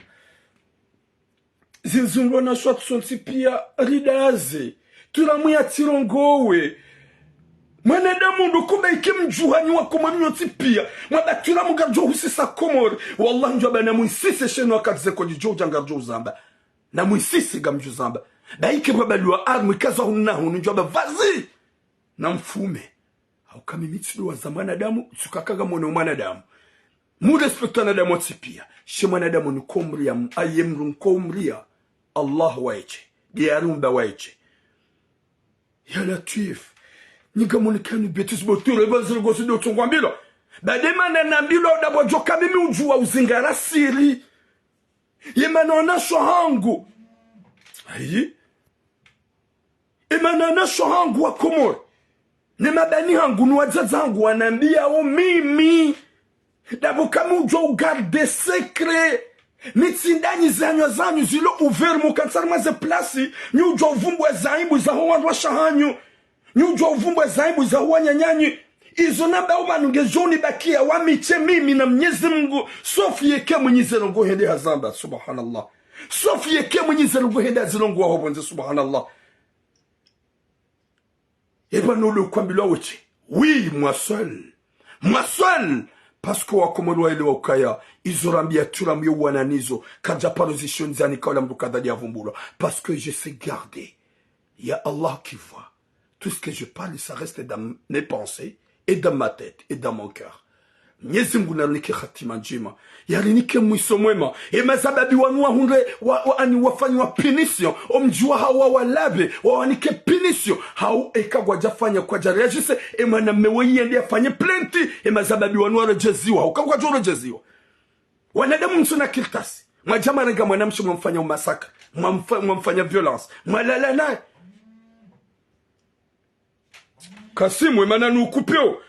Zinzundwa na shwa tsontsi piya ridaze. Thuram ya tsirongowe. Mwanadamu ndo kumbe ike mdjuhanyi wa Komori nyontsi piya. Mwaba Thuram ngaridjo husisa Komori. Wallahi ndjwaba na mwisise shenu wakati ze kodi djo udja ngaridjo uzamba. Na mwisise ngamdjo uzamba. Ba ike baba liwa armu ikaza hunu na hunu ndjwaba vazi. Na mfume. Hauka mimi tsiduwaza mwanadamu, tsuka kaka mwana mwanadamu. Mu respecte wanadamu wontsi piya. She mwanadamu niko umriya, aye mdru niko umriya. Allah waye she. Ndiye arumba waye she. Ya Latwif. Nyi ngamunikani bêtise bo Thuram, ba zile ngozi ndo tsongwambila. Ba de mana nambilwa, ndapvo djoka mimi udjuwa uzingara siri. Ye mana wanasho hangu. Ayi. Ye mana wanasho hangu wa Komori. Ne mabani hangu, ni wadzadze hangu, wanambiya o mimi. Ndapvo kami udjuwa ugarder secret. Mitsindanyi zanyu zanyu zilo ouvert mukantsari mwa ze place. Nyi udjuwa uvumbuwa zaibu zaho wandru washe hanyu. Nyi udjuwa uvumbuwa zaibu zaho wananyanyu. Izo namba o manu ngedjo unibakiya wa mi she mimi na Mnyezi Mungu. Sauf yeka mwenyi ze ndrongoo hende hazamba. Subhanallah. Sauf yeka mwenyi ze ndrongoo hende hazirongowa ho pvondze. Subhanallah. Eba no le kwambilwa weshe. Oui, moi seul. Moi seul. Parce que wa Komori waelewa ukaya. Izo rambiya Thuram yo wana nizo. Kadja paro zishondzani kaula mdru kadhadi yavumbulwa. Parce que je sais garder. Il y a Allah qui voit. Tout ce que je parle, ça reste dans mes pensées et dans ma tête et dans mon cœur. Mnyezi Mungu narinike hatima ndjema. Yarinike mwiso mwema. E mazababi wanu wahundre, wa, wa, ani wafanywa punition. O mdji wa hawo walawe, wawanike punition. Hau eka kwadjafanya kwadja réagir, e mwanamme we yende yafanye plainte. E mazababi wanu waredjeziwa. Hauka kwadjo redjeziwa. Wanadamu mtsuna kartasi. Mwadja mwarenga mwanamshe mwamfanya umassacre. Mwamfa-, mwamfanya violence. Mwalala naye. Kassim, e mana nukupveyo.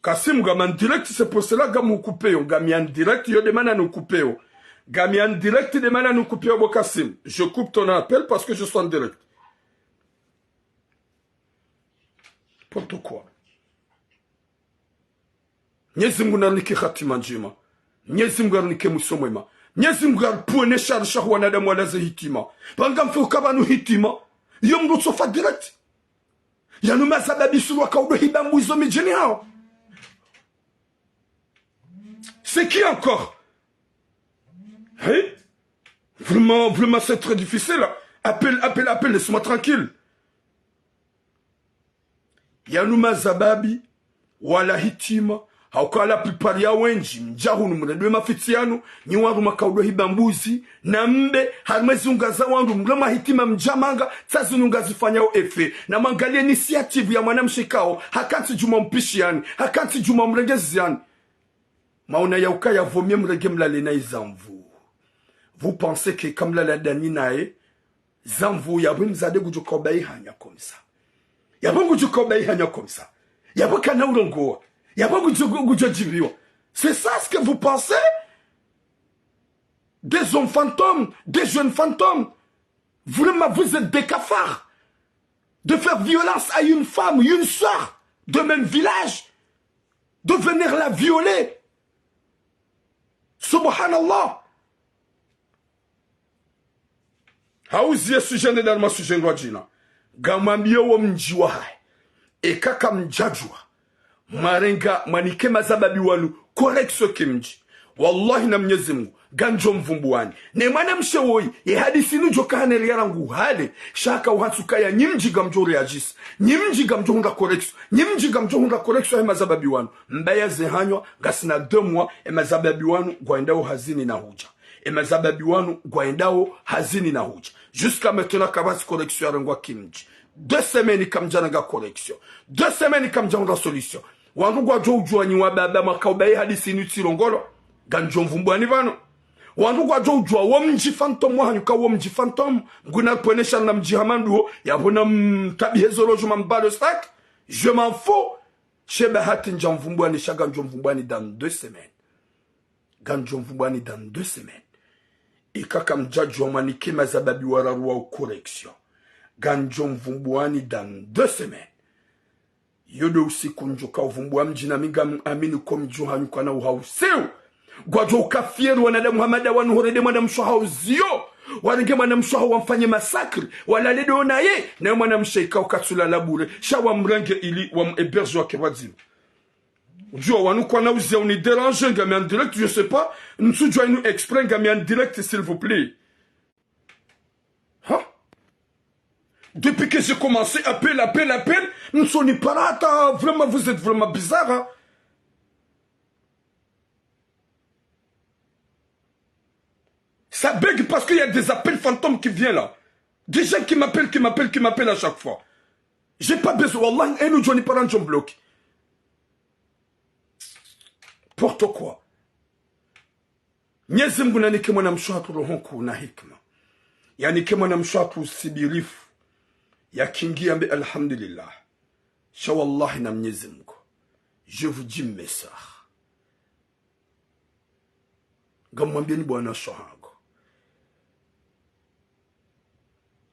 Kassim, ngami en direct, c'est pour cela ngami ukupveyo. Ngami en direct, yo de mana nukupveyo. Ngami en direct, de mana nukupveyo, bo Kassim. Je coupe ton appel parce que je suis en direct. N'importe quoi. Mnyezi Mungu narinike hatima ndjema. Mnyezi Mungu arinike mwiso mwema. Mnyezi Mungu aripvwene shari shaho wanadamu walaze hitima. Pvanga mfe ukapvanu hitima. Iyo mdru tsofa direct. Yanu mazababi sulu waka udo hiba mbu izo midjini hawo. C'est qui encore ? Hein ? Vraiment, vraiment, c'est très difficile. Appelle, appelle, appelle, laisse-moi tranquille. Yanu mazababi, wala hitima, Hauka la plupart ya wendji, mdja hunu mrendwe mafitsi yanu, nyi wandru makaudwa hiba mbuzi, na mbe, harimwa ezi nyunga za wandru, mrema hitima mdja manga, tsa zi nyunga zifanyao effet. Na mwangalie initiative ya mwanamshe ikao, hakantsi djuma mpishiani, hakantsi djuma mrengezani. Maona ya ukaya vaut mieux mrenge mlale na iza mvu. Vous pensez que kamlala dani naye, za mvu yapvo mdzadze ngudjo kauba ihanya comme ça. Yapvo ngudjo kauba ihanya comme ça. Yapvo kana urongoa. Yapvo ngudjo, ngudjo djibiwa. C'est ça ce que vous pensez? Des hommes fantômes, des jeunes fantômes. Vraiment, vous êtes des cafards. De faire violence à une femme, une sœur de même village, de venir la violer. Subhanallah. Hauziye sujet nde harimwa sujet ndrwadjina. Ngamwambiyo wo mdji wahahe. Eka kamdjadjuwa. Mwarenga, mwanike mazababi wanu correction ki mdji. Wallahi na Mnyezi Mungu, ngamdjo mvumbuwani. Ne mwanamshe woyi, ye hadisi inu djo kahaneli ya rangu hale, sha haka uhantsi ukaya nyi mdji ngamdjo réagir. Nyi mdji ngamdjo hundra correction. Nyi mdji ngamdjo hundra correction he mazababi wanu. Mbaya ze hanywa, ngasina deux mois, e mazababi wanu, ngwaendao hazini na hudja. E mazababi wanu, ngwaendao hazini na hudja. Jusqu'à maintenant, kapvatsi correction yarengwa ki mdji. Deux semaines kamdjarenga correction. Deux semaines kamdjahundra solution. Wandru ngwadjo udjuwa nyi wababa mwakauba ye hadisi inu tsi rongolwa. Ngamdjo mvumbuwani pvanu. Wandru ngwadjo udjuwa wo mdji fantôme wahanyu ka wo mdji fantôme. Nguna pwenesha na mdji hama nduwo, yapvo na mtabihe zolo djuma mbalo sac. Je m'en fous. She bahati ndjamvumbuwani sha ngamdjo mvumbuwani dans deux semaines. Ngamdjo mvumbuwani dans deux semaines. Eka kamdjadjuwa mwanike mazababi wararu wao correction. Ngamdjo mvumbuwani dans deux semaines. Yo ndo usiku ndjo kauvumbuwa mdji na mi ngamamini ko mdji wahanyu kwana uhausiu. Ngwadjo uka fier wanadamu hama nda wanu hurende mwanamshe wahao ziyo. Warenge mwanamshe wahao wamfanye massacre. Walale ndo naye. Naye mwanamshe ikao katsulala bure. Sha wamrenge ili wam héberger wake pvwadzima. Udjuwa wanu kwana uziya uni déranger ngami en direct, je sais pas. Ntsudjuwa inu exprès ngami en direct, s'il vous plaît. Hein? Depuis que j'ai commencé, appel, appel, appel, ntsoni parata, vraiment, vous êtes vraiment bizarre, hein? Ça bug parce qu'il y a des appels fantômes qui viennent là. Des gens qui m'appellent, qui m'appellent, qui m'appellent à chaque fois. J'ai pas besoin, wallah, enu djoni parant djon bloqué. N'importe quoi. Mnyezi Mungu nanike mwanamshe hatru roho nkuu na hikima. Yanike mwanamshe hatru usibirifu. Yakingi yambe alhamdulillah. Sha wallahi na Mnyezi Mungu. Je vous dis mes sœurs. Ngamwambieni bwana sho hangu.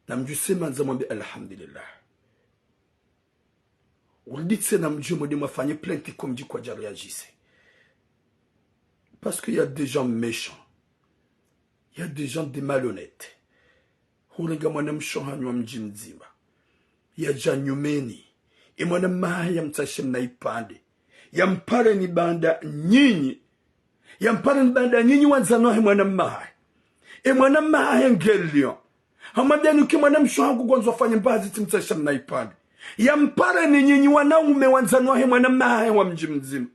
Namdjuse mandza mwambe alhamdulillah. Urudi tsena mdjuwe mwende mwafanye plainte ko mdji kwadja réagir. Parce que y a des gens méchants. Y a des gens de malhonnêtes. Hurenga mwanamshe hanyu wa mdji mdzima. Yadja nyumeni. E mwananya hahe yamtsahe mna ipvandre. Yampareni baanda nyinyi. Yampareni baanda nyinyi wandzani wahe mwananya hahe. E mwananya hahe nge lion. Hamwambia nuke mwanamshe hangu ngwandzo afanye mbazi tsimtsahe mna ipvandre. Yampareni nyinyi wanaume wandzani wahe mwananya hahe wa mdji mdzima.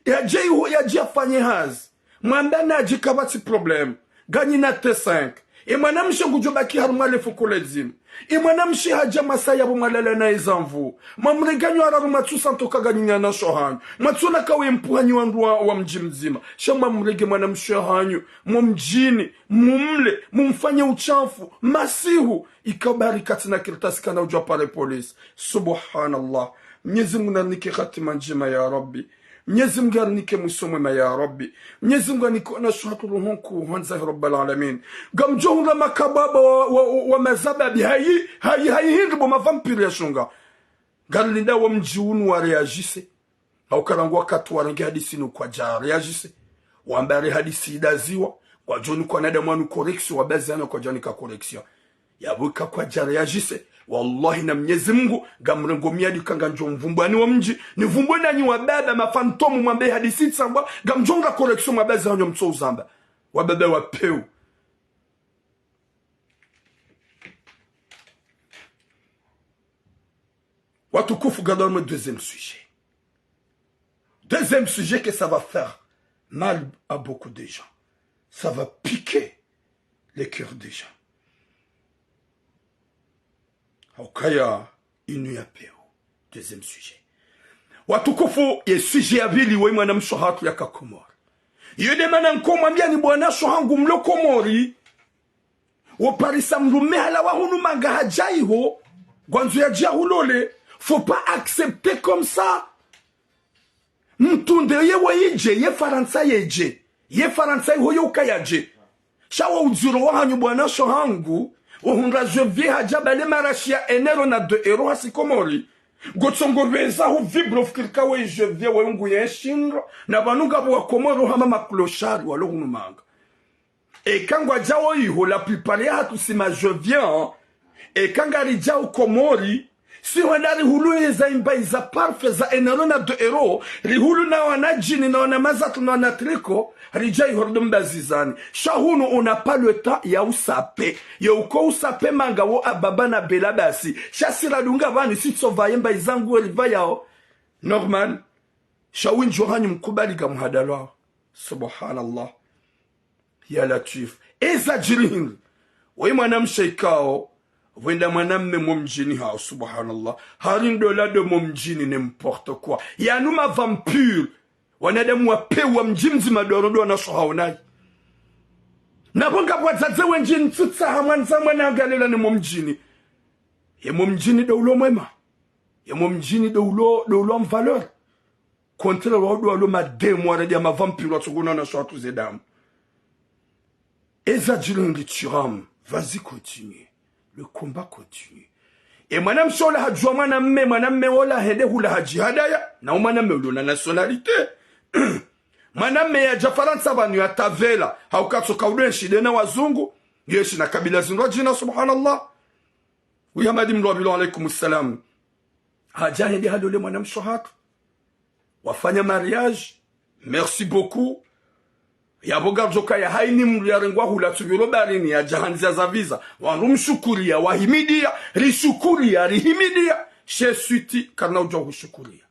Yadje iho, yadje afanye hazi. Mwamba nadje kapvatsi problème. Nganyina T cinq. E mwanamshe ngudjo baki harumwa le fuku ledzima. E mwanamshe hadja mwasa yapvo mwalala naye zamvu. Mwamrenga nyo araru mwatsusa ntoka nganyina na sho hanyu. Mwatsuna kawe mpuhanyi wandru wa, wa mdji mdzima. Sha mwamrenge mwanamshe hanyu. Mo mdjini. Mumle. Mumfanye uchafu. Masihu. Ikao bari katsina kartasi kana udjo apare polisi. Subhanallah. Mnyezi Mungu narinike hatima ndjema ya Rabbi. Mnyezi Mungu arinike mwiso mwema ya Rabbi. Mnyezi Mungu anike wanashe hatru roho nkuu, handza ya Rabbal Alamin. Ngamdjo hundra makababa wa, wa, wa, wa mazababi hayi, hayi, hayi hindri bo mavampire ya shonga. Ngarilinda wa mdji unu wa réagir. Hauka rangu wakati warenge hadisi inu kwadja réagir. Wamba re hadisi idaziwa. Kwadjoni kwa nadamu wanu correction, wabazi hana kwadjani ka correction. Yapvo ika kwadja réagir. Wallahi na Mnyezi Mungu, ngamrengo miadi ka ngandjo mvumbuwani wa mdji, nivumbuwe nanyi wababa mafantôme mwambe hadisi itsambwa, ngamdjo nga correction mwabazi hanyu mtso uzamba. Wababa wa peu. Watukufu, ngarudi harumwa deuxième sujet. Deuxième sujet que ça va faire mal à beaucoup de gens. Ça va piquer les cœurs des gens. Haukaya inu ya pewu. Deuxième sujet. Watukufu, ye sujet ya pvili, woyi mwanamshe hatru yaka Komori. Iyo nde mana ngamwambiani bwana sho hangu mlo Komori. Wo parisa mdrume halawa hunu manga hadja iho, ngwandzo yadje yahulole. Faut pas accepter comme ça. Mtsunde ye woyi yedje, ye Farantsa yedje. Ye Farantsa iho yo ukaya yadje. Sha wo udziro wahanyu bwana sho hangu, wo hundra Jovier hadja bale marashi ya un euro na deux euros hasi Komori. Ngotsongo pvendza hu vibrer ufikiri ka woyi Jovier woyi ngu ye shindro, na pvanu ngapvo wa Komori hama ma clochards walo hunu manga. Eka ngwadjao iho, la plupart yahatru si ma Jovier. Eka ngaridjao Komori, si hwenda rihulu eza imbayi za parfum za un euro na deux euros, rihulu na wana jeans, na wana mazatu, na wana tricot, ridja iho rido mbazizani. Sha hunu on n'a pas le temps ya usape. Yo uko usape manga wo ababa na bela basi. Sha si radunga pvanu si tsopvaye mbayi zangu we ripvayao. Normal. Sha windji wahanyu mkubali ka muhadalwao. Subhanallah. Ya Latwif. Eza djiri hindri. Woyi mwanamshe ikao, pvwenda mwanamme mo mdjini haho, subhanallah. Hari ndola ndo mo mdjini, n'importe quoi. Yanu ma vampire. Wanadamu wa pewu wa mdji mdzima ndo waro ndo wana sho hawo nayi. Na pvo ngapvo wadzadze wendji ntsutsaha mwandza mwana angalela ne mo mdjini. Ye mo mdjini ndo ulo mwema. Ye mo mdjini ndo ulo, ndo ulo en valeur. Contraire wa ndo walo mademu, wa radia ma vampire, watsunguna wana sho hatru ze damu. Eza djiri hindri tiramu, vas-y, continue. Le combat continue. E mwanamshe ola hadjuwa mwanamme, mwanamme ola hende hula hadjihadaya, na wo mwanamme ulo na nationalité. Mwanamme yadja Farantsa pvanu ya tavela, hauka tsoka udo enshi nde na wazungu, yenshi na kabila zindru djina, subhanallah. Wi Hamadi mdru wa pvili, wa alaykum salam. Hadja hende halole mwanamshe hatru. Wafanya mariage. Merci beaucoup. Yapvo ngapvo djo kaya hayini mdru yarengwa hula tsu pvilo baharini yadja ha ndzia za visa. Wandru mshukuriya, wahimidiya, rishukuriya, rihimidiya. She switi, karina udjuwa hushukuria.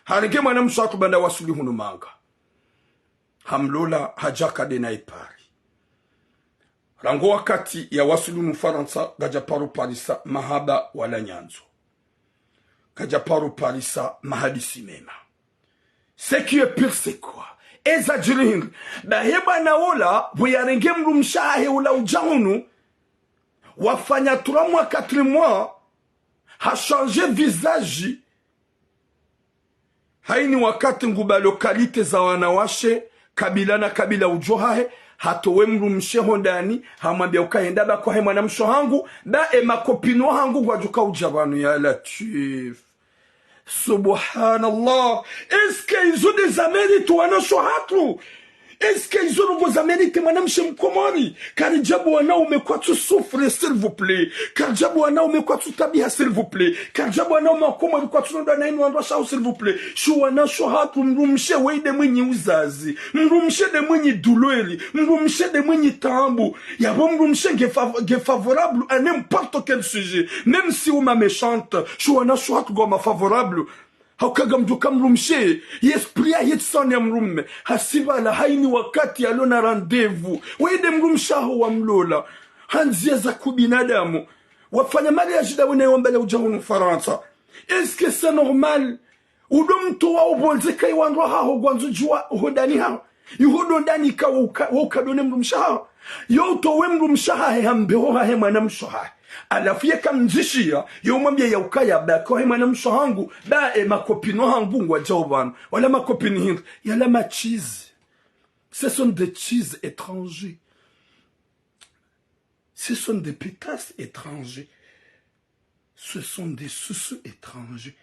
Harenge mwanamshe hatru pvanda wasuli hunu manga. Hamlola hadja kade na ipari. Rangu wakati ya wasuli hunu Farantsa, kadja paro parisa mahaba wala nyandzo. Kadja paro parisa mahadisi mema. Ce qui est pire, c'est quoi ? Eza djiri hindri ? Ba he bwana ola, pvo yarenge mdrumshe hahe ola udja hunu, wafanya trois mois, quatre mois, ha changer visage. Hayini wakati nguba localité za wanawashe, kabila na kabila udjo hahe, hatowe mdrumshe hondani, hamwambia uka henda ba kwahe mwanamshe hangu, ba e makopini wahangu ngwadjo ka udja pvanu, ya Latwif. Subhanallah. Est-ce que izo nde za mérite wanashe hatru ? Est-ce que izo ndrongo za mérite mwanamshe mkomori ? Karidjabu wanaume kwatsu souffre, s'il vous plaît. Karidjabu wanaume kwatsu tabiha, s'il vous plaît. Karidjabu wanaume wa Komori kwatsu nondwa na inu wandru washe hawo, s'il vous plaît. Sho wanashe hatru, mdrumshe weye nde mwinyi uzazi. Mdrumshe nde mwinyi douleur. Mdrumshe nde mwinyi taabu. Yapvo mdrumshe nge fav-, nge favorable à n'importe quel sujet. Même si uma méchante, sho wanashe hatru ngwao ma favorable. Hauka ngamdjo ka mdrumshe, ye esprit yahe tsi sawa ne ya mdrume. Hasibaha hayini wakati yalo na rendez-vous. Weye nde mdrumshe haho wamlola. Ha ndzia za kibinadamu. Wafanya mariage ndawe naye wambala udja hunu Farantsa. Est-ce que c'est normal ? Udo mtowa opvondze kayi wandru haho ngwandzo djuwa hondani haho. Iho ndo ndani ka wo uka-, wo uka ndo ne mdrumshe haho. Yo utowe mdrumshe hahe hambe ho hahe mwanamshe hahe. Halafu ye kamdjishiya, yo umwambia ya ukaya ba kwahe mwanamshe hangu, ba e makopini wahangu ngwadjao pvanu. Wala makopini hindri, yala ma cheese. Ce sont des cheese étrangers. Ce sont des pétasses étrangers. Ce sont des sousous étrangers.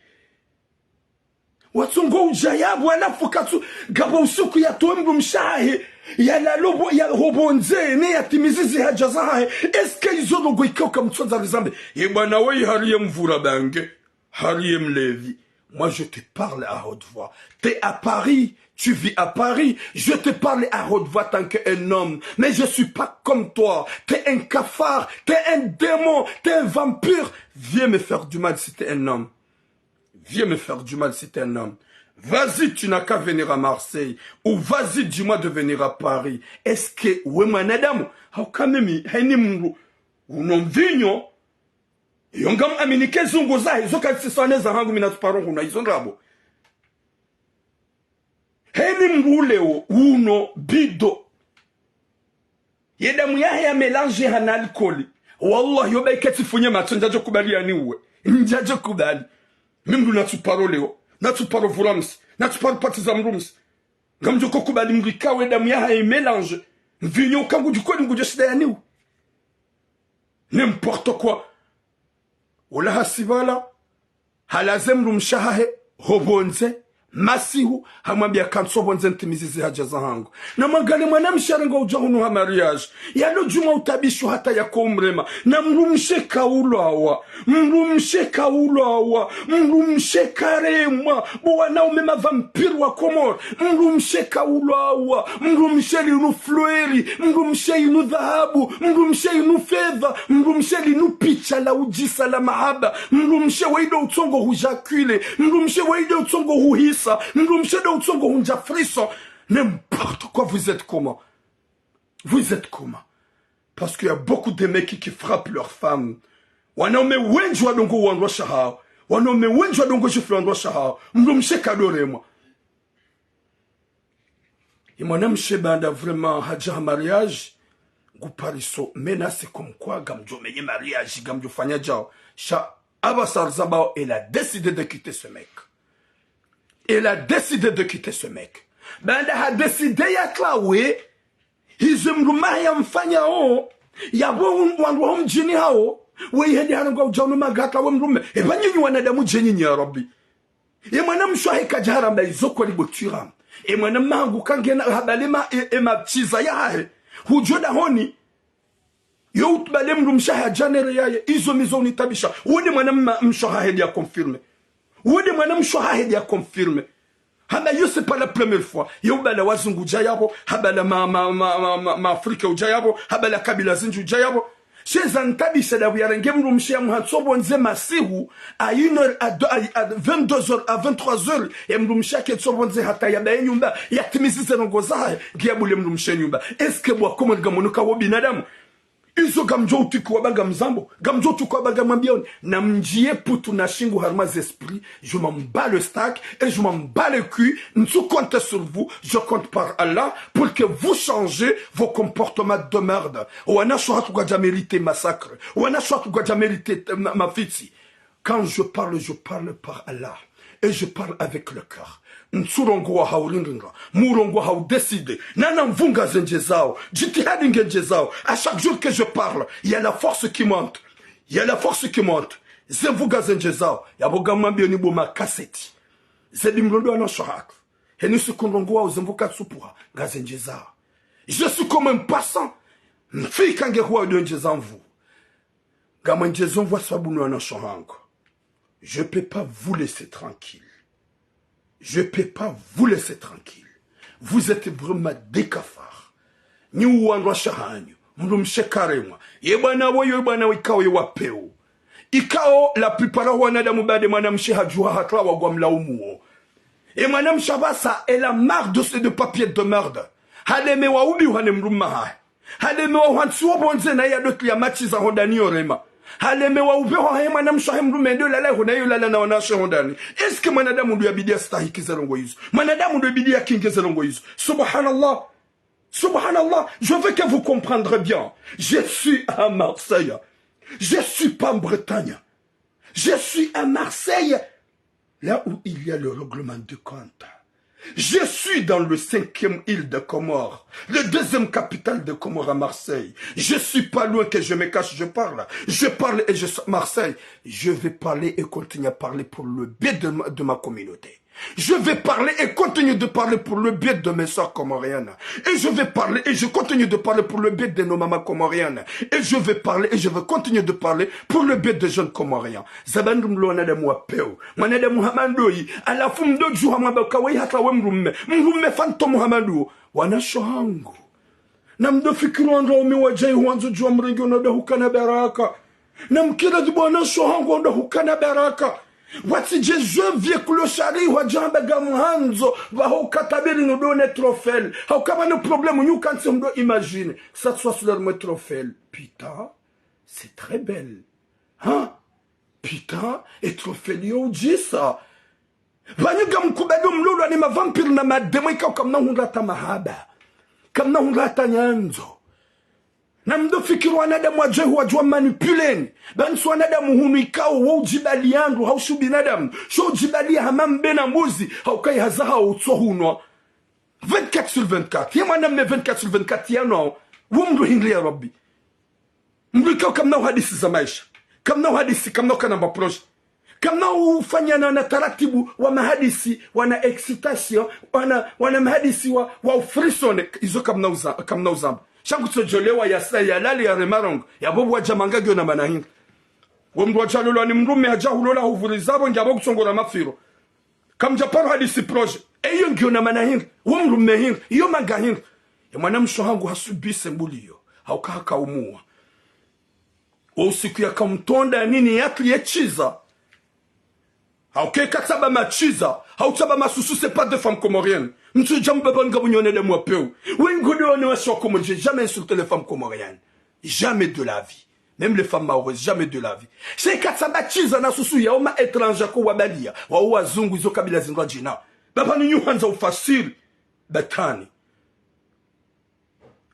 Watsongo udja yapvo, halafu katsu, ngapvo usiku yatowe mdrumshe hahe, yalalo pvo, ya hopvondze, ne yatimizi zi haja zahahe. Est-ce que izo ndrongo ikao kamtsondza rizambe ? Ye bwana weye hari ye mvura bange, hari ye mlevi. Moi, je te parle à haute voix. T'es à Paris, tu vis à Paris. Je te parle à haute voix tant qu'un homme. Mais je suis pas comme toi. T'es un cafard, t'es un démon, t'es un vampire. Viens me faire du mal si t'es un homme. Viens me faire du mal si t'es un homme. Vas-y, tu n'as qu'à venir à Marseille. Ou vas-y, dis-moi de venir à Paris. Est-ce que we mwanadamu, hauka mimi, heni mndru, uno mvinyo, iyo ngam aminike zungu zahe, zo kazisiswane zahangu mi natsuparo hunu, izo ndrabo. Heni mndru leo, uno bido. Ye damu yahe ya mélange hana alcool. Wallahi, yo baike tsifunye matso, ndjadjo kubali yaniuwe. Ndjadjo kubali. Mi mndru natsuparo leo. Natsuparo vura msi. Natsuparo patiza mndru msi. Ngamdjo ko kubali mndru ikao ye damu yahe ya mélange. Mvinyo uka ngudjo kweli ngudjo shinda yaniuwe. N'importe quoi. Ola hasi pvala, halaze mdrumshe wahahe ho pvondze, masihu, hamwambia kantsi ho pvondze ntimizi ze haja zahangu. Namwangalie mwanamshe yarenga udja hunu ha mariage. Yalo djuma utabisho hata yako umrema. Na mdrumshe kaulwawa. Mdrumshe kaulwawa. Mdrumshe karemwa. Bo wanaume mavampire wa Komori. Mdrumshe kaulwawa. Mdrumshe linu fleur. Mdrumshe inu dhahabu. Mdrumshe inu fedha. Mdrumshe linu picha la udjisa la mahaba. Mdrumshe weyi ndo utsongo hudja kwile. Mdrumshe weyi ndo utsongo huhisa. Mdrumshe ndo utsongo hundja frisson. N'importe quoi, vous êtes comment? Vous êtes comment? Parce qu'il y a beaucoup de mecs qui frappent leurs femmes. Wanaume wendji wadungo wandrwasha hawo. Wanaume wendji wadungo djifula wandrwasha hawo. Mdrumshe kadoremwa. Ye mwanamshe baanda vraiment hadja ha mariage, ngu pariso menace comme quoi ngamdjo menye mariage, ngamdjo fanya djao. Sha apvasa rizambao, elle a décidé de quitter ce mec. Elle a décidé de quitter ce mec. Baanda ha décidé ya trawe, hizo mdrume wahe ya mfanyao, yapvo wandru waho mdjini hawo, weyi hende harengwa udja hunu magata we mdrume. Epva nyinyi wanadamu dje nyinyi ya Rabbi. Ye mwanamshe wahe kadja haramba izo kweli bo twira. Ye mwana mma hangu kangena habale ma, e, e matsiza yahahe. Hudjo dahoni. Yo utubale mdrumshe wahe hadja nere yaye. Izo mi zo unitabisha. Wo nde mwana mma, mshe wahahe nde ya confirmé. Wo nde mwana mshe wahahe nde ya confirmé. Hamba yo c'est pas la première fois. Yo ubala wazungu dja yapvo. Habala ma, ma, ma, ma, ma, ma Afrika udja yapvo. Habala kabila zindji udja yapvo. Sha eza nitabisha ndapvo yarenge mdrumshe ya muhantsi ho pvondze masihu, à une heure, à deux, à, à vingt-deux heures, à vingt-trois heures, ye mdrumshe yaketsi ho pvondze hata yabaye nyumba, yatimizi ze ndrongoo zahahe, nge yabule mdrumshe nyumba. Est-ce que bo wakomori ngamono ka wo binadamu? Izo ngamdjo utukiwa ba ngamzambo, ngamdjo utukiwa ba ngamwambioni. Namdjiye putu na shingo harumwa ze esprit, je m'en bats le steak et je m'en bats le cul, ntsu compter sur vous, je compte par Allah pour que vous changez vos comportements de merde. Wanashe wahatru kwadja mérité massacre. Wanashe wahatru kwadja mérité, euh, ma, mafitsi. Quand je parle, je parle par Allah. Et je parle avec le cœur. Ntsu rongowa ha urindinga. Mu rongowa ha udécidé. Nana nvunga zendje zao. Djitihadi ngendje zao. À chaque jour que je parle, il y a la force qui monte. Il y a la force qui monte. Ze nvunga zendje zao. Yapvo ngamwambioni bo makaseti. Zedi mlondo wanashe wahatru. Heni siku ndrongoo wao ze nvunga tsupuha, ngazendje zao. Je suis comme un passant. Mfika nge huwa ndo ndje za nvu. Ngamwendje zo nvu sababu nyi wanashe wahangu. Je peux pas vous laisser tranquille. Je peux pas vous laisser tranquille. Vous êtes vraiment des cafards. Nyi uwandrwasha hanyu. Mdrumshe karemwa. Ye bwana wo, ye bwana wo ikao ye wa pewu. Ikao la plupart ho wanadamu baada mwanamshe hadjuha hata wagwa mlaumuo. Ye mwanamshe apvasa, elle a marre de ces deux papiers de merde. Halemewa ubi uhane mdrume wahahe. Halemewa uhantsi ho pvondze na ya doti ya matsiza ho ndani yorema. Halemewa upvehwa he mwanamshe wahe mdrume ndo lala ho na yo lala na wanashe ho ndani. Est-ce que mwanadamu ndo yabidi yastahiki ze ndrongoo izo? Mwanadamu ndo yabidi yakinge ze ndrongoo izo? Subhanallah. Subhanallah, je veux que vous comprendrez bien. Je suis à Marseille. Je suis pas en Bretagne. Je suis à Marseille, là où il y a le règlement de compte. Je suis dans le cinquième île de Comores, le deuxième capitale de Comores à Marseille. Je suis pas loin que je me cache, je parle. Je parle et je suis à Marseille. Je vais parler et continuer à parler pour le bien de ma, de ma communauté. Je vais parler et continuer de parler pour le bien de mes sœurs comoriennes. Et je vais parler et je continue de parler pour le bien de nos mamans comoriennes. Et je vais parler et je vais continuer de parler pour le bien des jeunes comoriens. Zabandru mlo wanadamu wa pewu. Mwanadamu hama ndoyi. Halafu mdo djuha mwamba ka weyi hata we mdrume. Mdrume fantôme hama ndo. Wanashe wahangu. Namdo fikiri wandru waume wadjayi hwandzo djuwa mrenge wonda hukana baraka. Namkira dhi bo wanashe wahangu wonda hukana baraka. Watsidje jeux vieux clochard, wadja hamba ngamhandzo, pvaho katabiri nudone trophée. Hauka pvanu problème, nyu kantsi mdo imaginer. Sa tswa sula rumwe trophée. Putain, c'est très belle. Hein? Putain, e trophée liyo udjisa. Pvanu ngamkubali mlolwa ni mavampire na madémon ikao kamna hundra hata mahaba. Kamna hundra hata nyandzo. Na mdo fikiri wanadamu wadje hu wadjuwa manipuleni. Pvanu si wanadamu hunu ikao wo udjibali yandru, hau shu binadamu. Sho udjibali ya hama mbe na mbuzi, hauka ihaza hau utso hunwa. Vingt-quatre sur vingt-quatre. Ye mwanamme vingt-quatre sur vingt-quatre yanwa. Wo mdru hindri ya Rabbi. Mdru ikao kamna uhadisi za maesha. Kamna uhadisi, kamna ukana mba projet. Kamna ufanya na, na taratibu wa mahadisi, wana excitation, wana, wana mahadisi wa, wa ufrisone, izo kamna uza-, kamna uzamba. Shangu tso djolewa ya sa, ya lali ya remarongo, ya bobu wadja manga ngiyo na mana hindri. Wo mdru wadja lolwa ni mdrume, hadja hulola huvuri zabo, ngiya bo kutsongora mafiro. Kamdja paro hadisi projet. Eyo ngiyo na mana hindri, wo mdrume hindri, iyo manga hindri. E mwanamshe hangu hasubise mbuli iyo, hauka hakaumuwa. Wo usiku yakamtonda nini yatri ye chiza. Hauka eka tsaba machiza, hau tsaba masusu, c'est pas des femmes comoriennes. Mtsudja mbaba nga bunyo wanadamu wa peu. Wengo de wane wasi wa Komori, j'ai jamais insulté les femmes comoriennes. Jamais de la vie. Même les femmes maoraises, jamais de la vie. Sha eka tsaba chiza na susu ya oma étranger ko wabaliya. Wa wazungu izo kabila zindru djina. Baba ni nyu handza ufasiri. Batani.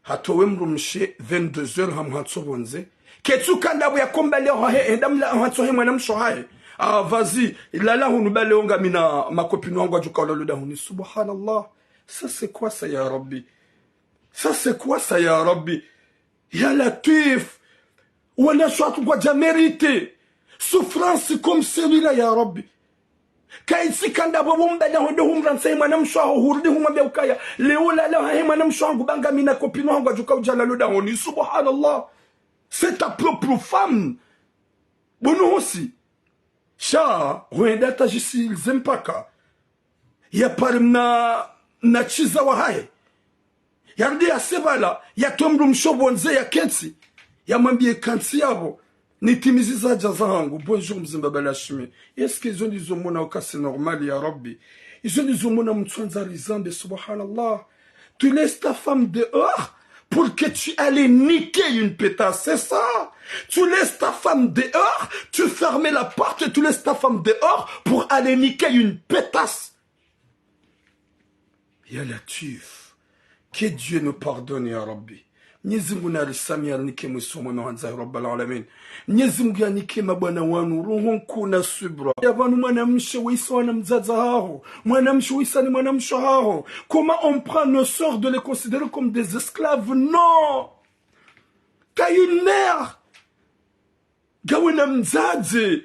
Hatowe mdrumshe vingt-deux heures hamuhantso pvondze. Ketsu kanda pvo ya komba leo hahe, henda mla hantso he mwanamshe hahe. Ah, vas-y, lala hunu ba leo ngamina makopini wangu wadjuka ulala dahoni. Subhanallah. Ça, c'est quoi ça, ya Rabbi? Ça, c'est quoi ça, ya Rabbi? Ya Latwif. Wanashe watru ngwadja mérité souffrance comme celui-là, ya Rabbi. Kaitsi kanda pvo bo mbada honde humrantsa he mwanamshe haho, hurudi humwambia ukaya, leo lala hahe mwanamshe hangu ba ngamina kopini hangu wadjuka udja lala dahoni. Subhanallah. C'est ta propre femme. Bo nuhusi. Sha, hwenda hata djisilize mpaka. Ya pare mna, mna chiza wahahe. Yarudi yase pvala, yatowe mdrumshe pvondze yakentsi. Yamwambie kantsi yapvo. Nitimizi za haja zahangu. Bonjour, mze Mbaba Lashimi. Est-ce que izo ndizo mona uka c'est normal, ya Rabbi? Izo ndizo mona mtswandza rizambe, subhanallah. Tu laisses ta femme dehors pour que tu allais niquer une pétasse, c'est ça? Tu laisses ta femme dehors, tu fermes la porte et tu laisses ta femme dehors pour aller niquer une pétasse. Ya Latwif. Que Dieu nous pardonne, ya Rabbi. Mnyezi Mungu narisamihi, yarinike mwiso mwema, handza ya Rabbal Alamin. Mnyezi Mungu yanike mabwana wanu roho nkuu na subra. Ya pvanu mwanamshe wisa wana mdzadze haho. Mwanamshe wisa ni mwanamshe haho. Comment on prend nos sœurs de les considérer comme des esclaves? Non! T'as une mère. Ngawe na mdzadze.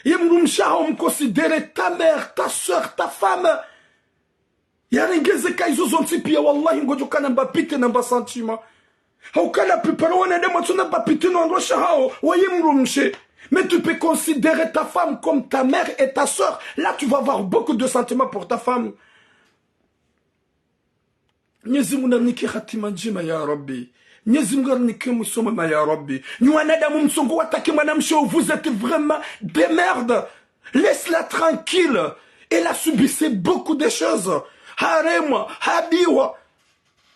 Ye mdrumshe haho mconsidère ta mère, ta sœur, ta femme. Yarenge ze ka izo zontsi pia, wallahi, ngodjo kana mba pitié na mba sentiment. Hauka la plupart wanadamu watsuna mba pitié no wandru washe hawo, waye mdrumshe. Mais tu peux considérer ta femme comme ta mère et ta sœur. Là, tu vas avoir beaucoup de sentiments pour ta femme. Mnyezi Mungu narinike hatima ndjema, ya Rabbi. Mnyezi Mungu narinike mwiso mwema, ya Rabbi. Nyi wanadamu mtsongo watake mwanamshe, vous êtes vraiment des merdes. Laisse-la tranquille. Elle a subissé beaucoup de choses. Haremwa, habiwa.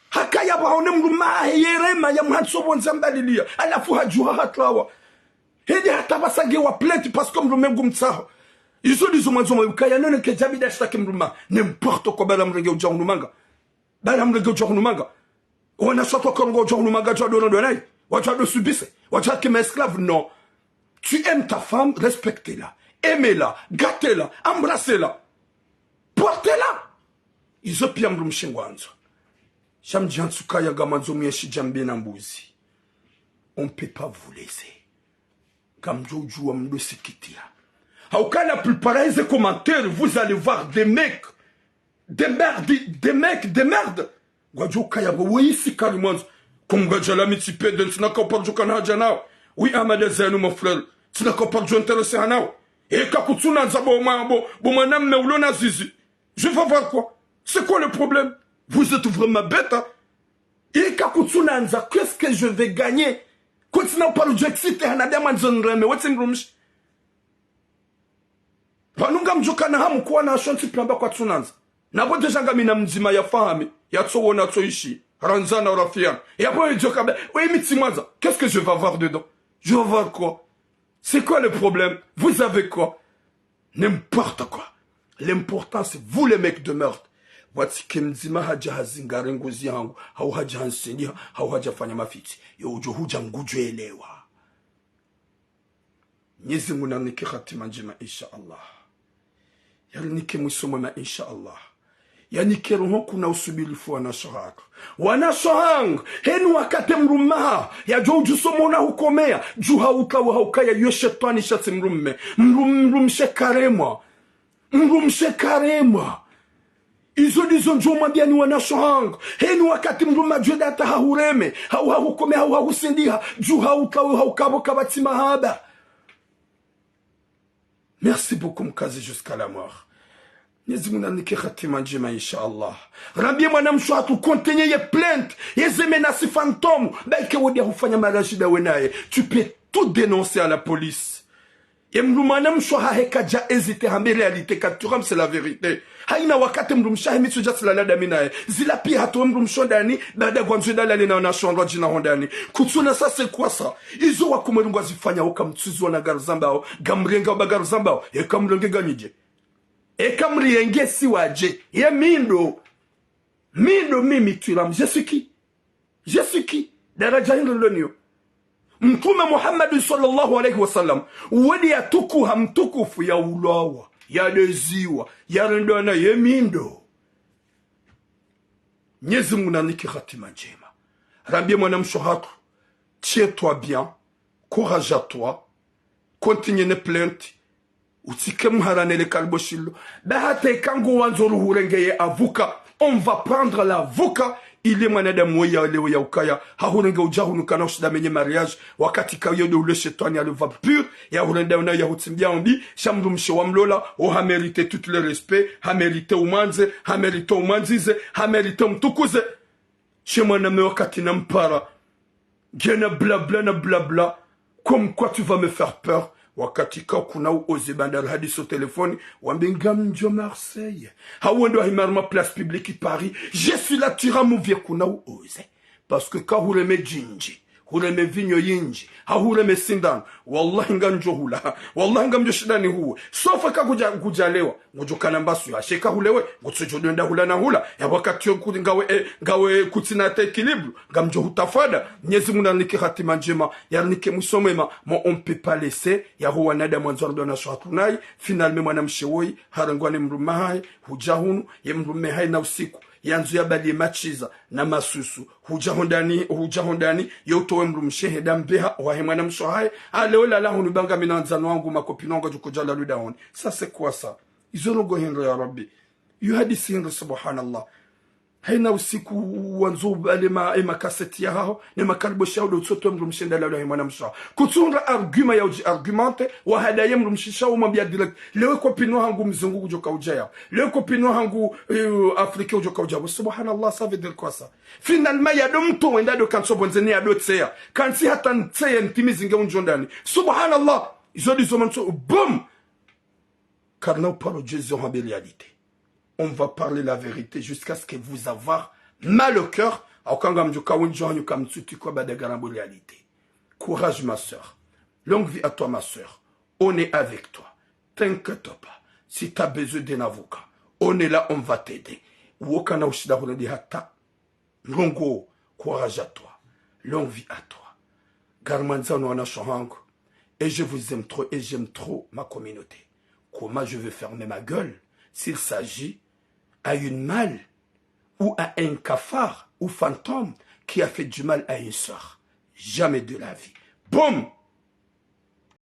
Hakaya pvahone mdrume hahe yerema, yamuhantso pvondze yambaliliya. Halafu hadjuha hatrawa. Hende hata pvasa nge wa plainte parce que mdrume ngumtsaho. Izo ndizo mwandzo mwe ukaya none ke djabida shitake mdrume. N'importe quoi, bala mrenge udja hunu manga. Bala mrenge udja hunu manga. Wanashe watru wakarongoa udja hunu manga, wadjo dona dona nayi. Wadjo do subisse. Wadjo ke ma esclave, non. Tu aimes ta femme, respecte-la. Aimez-la. Gâtez-la. Embrassez-la. Portez-la. Izo pia mdrumshe ngwandzo. Sha mdji hantsu kaya ngamwandzo mwenshi djambe na mbuzi. On peut pas vous laisser. Kamdjo udjuwa mdo sikitira. Hauka la plupart des commentaires, vous allez voir des mecs, des merdes, des mecs, des merdes. Ngwadjo kaya bo woyi si kari mwandzo. Kum ngadjala mi tsi pede, ntsina ka upardjo kana haja nawo. Oui, Ahmed Zainou, mon frère. Ntsina ka upardjo intéressé hanawo. Eka kutsunandza bo mwa, bo, bo mwanamme ulo na zizi. Je vais voir quoi? C'est quoi le problème? Vous êtes vraiment bête, hein? Eka kutsunandza, qu'est-ce que je vais gagner? Kutsina uparo djo excité hana dia mwandzo nreme, wetsi mdrumshe. Pvanu ngamdjo kana hamu kuwana asho ntsi pia amba kwatsunandza. Napvo déjà ngamina mdzima ya fahami, ya tsowona tsoishi, randzana urafiana. Yapvo idjo kamba, we mi tsimwandza, qu'est-ce que je vais avoir dedans? Je vais avoir quoi? C'est quoi le problème? Vous avez quoi? N'importe quoi. L'important, c'est vous les mecs de merde. Pvwatsike mdzima hadja hazingare ngozi hangu, hau hadja hansindiha, hau hadja fanya mafitsi. Yo udjo hudja ngudjo elewa. Mnyezi Mungu narinike hatima ndjema, insha Allah. Yarinike mwiso mwema, insha Allah. Yanike roho kuna usubirifu wanasho hatru. Wanasho hangu, heni wakati mdrume haho, yadjo udjo usoma na hukomeya, djuha utlawa hauka ya yo shetwani shatsi mdrume. Mdrum-, mdrumshe karemwa. Mdrumshe karemwa. Izo ndizo ndjo mwambiani wanasho hangu. Heni wakati mdrume adjo data hahureme, hau hahukomeya, hau hahusindiha, djuha utlawa hauka pvo kapvatsi mahaba. Merci beaucoup, mkazi, jusqu'à la mort. Mnyezi Mungu narinike hatima ndjema, insha Allah. Rambiye mwanamshe hatru, continuer ye plainte, ye ze menaces fantômes. Ba ike wodi ya hufanya mariage dawe naye, tu peux tout dénoncer à la police. Ye mdru mwanamshe hahe kadja hésiter, hambe réalité, Katuram, c'est la vérité. Haina wakati mdrumshe hahe mi tsudja tsilala dami naye. Zila pia hatowe mdrumshe hondani, baada ngwandzo dalale na wanashe wandru wadjina hondani. Kutsuna sase kwasa. Izo wakomori ngwazifanya uka mtsuzi wana garu zambao, ngamrenge uba garu zambao, eka mrenge nganyidje. Eka mrenge si wadje. Ye mi ndo. Mi ndo mimi Turam. Je suis qui? Je suis qui? Daraja hindri ndo niyo? Mtrume Muhammad sallallahu alayhi wa sallam, wodi ya tukuha mtukufu ya ulwawa, ya deziwa, ya rendwana ye mi ndo. Mnyezi Mungu narinike hatima ndjema. Rambiye mwanamshe hatru, tiens-toi bien, courage à toi, continue ne plainte, utsike mharane le kalbo shilo. Ba hata eka ngwandzo ruhurenge ye avocat, on va prendre l'avocat. Ile mwanadamu we ya leo ya ukaya, hahurenge udja hunu kana ushinda menye mariage, wakati ka yo ndo ule shetwani ya le vampire, ya hurenda una ya hutsimbia ombi, sha mdrumshe wa mlola, o ha mérité tout le respect, ha mérité umwandze, ha mérité umwandzize, ha mérité umtukuze. She mwanamme wakati na mpara, ngena blabla na blabla, comme quoi tu vas me faire peur. Wakati ka kuna uoze bandar hadisi o téléphone, wambe ngamdjo Marseille. Hawendo ahimaruma place publique Paris. Je suis là, Turam, vie kuna uoze. Parce que ka hureme djindji, hureme vinyo yindji, ha hureme sindano. Wallahi ngamdjo hula. Wallahi ngamdjo shinda ni huwe. Sauf ka kudja, kudja lewa. Ngudjo kana mbasu ya sheka hulewe, ngutsudjo dwenda hula na hula. Ya wakati yo kuti ngawe, eh, ngawe kutsina hata équilibre, ngamdjo hutafada. Mnyezi Mungu narinike hatima ndjema, yarinike mwiso mwema, mais on peut pas laisser, ya ho wanadamu wandzo wandru wanasho hatru nayi, finalement mwanamshe woyi, harengwa ne mdrume hahe, hudja hunu, ye mdrume hahe na usiku, yandzo ya bali ye machiza, na masusu, hudja hondani, hudja hondani, yo utowe mdrumshe henda mbeha, wahe mwanamshe hahe, ale ola la hunu ba ngami na wandzani wangu, makopini wangu, djuko djala luda honi. Ça, c'est quoi ça? Izo ndrongo hindri ya Rabbi? Yo hadisi hindri, subhanallah? Haina usiku wandzo ubale ma, e makaseti ya haho, ne makalbo sha udo utsotowe mdrumshe nda lalo he mwanamshe haho. Kutsundra argument ya udji argumenter, wahada ye mdrumshe sha umwambia direct. Lewe kopini hangu mzungu kudjoka udja ya. Lewe kopini hangu, eh, Afrique kudjoka udja. Subhanallah, ça veut dire quoi ça? Finalement, ya do mto wenda do kantsi o bondzeni ya do tseya. Kantsi hata ntseya ntimizi nge undjo ndani. Subhanallah. Izo ndizo mantso, boum! Karina uparo Dieu, zio hambe réalité. On va parler la vérité jusqu'à ce que vous avoir mal au cœur. Au kanga mdjuka wendjo hanyu kamtsuti kwa badagara mbo réalité. Courage, ma sœur. Longue vie à toi, ma sœur. On est avec toi. T'inquiète pas. Si t'as besoin d'un avocat, on est là, on va t'aider. Woka na ushida huredi hata. Ndrongo, courage à toi. Longue vie à toi. Ngarmandza no wanasho hangu. Et je vous aime trop et j'aime trop ma communauté. Comment je vais fermer ma gueule s'il s'agit à une mal ou à un cafard ou fantôme qui a fait du mal à une sœur? Jamais de la vie. Boum!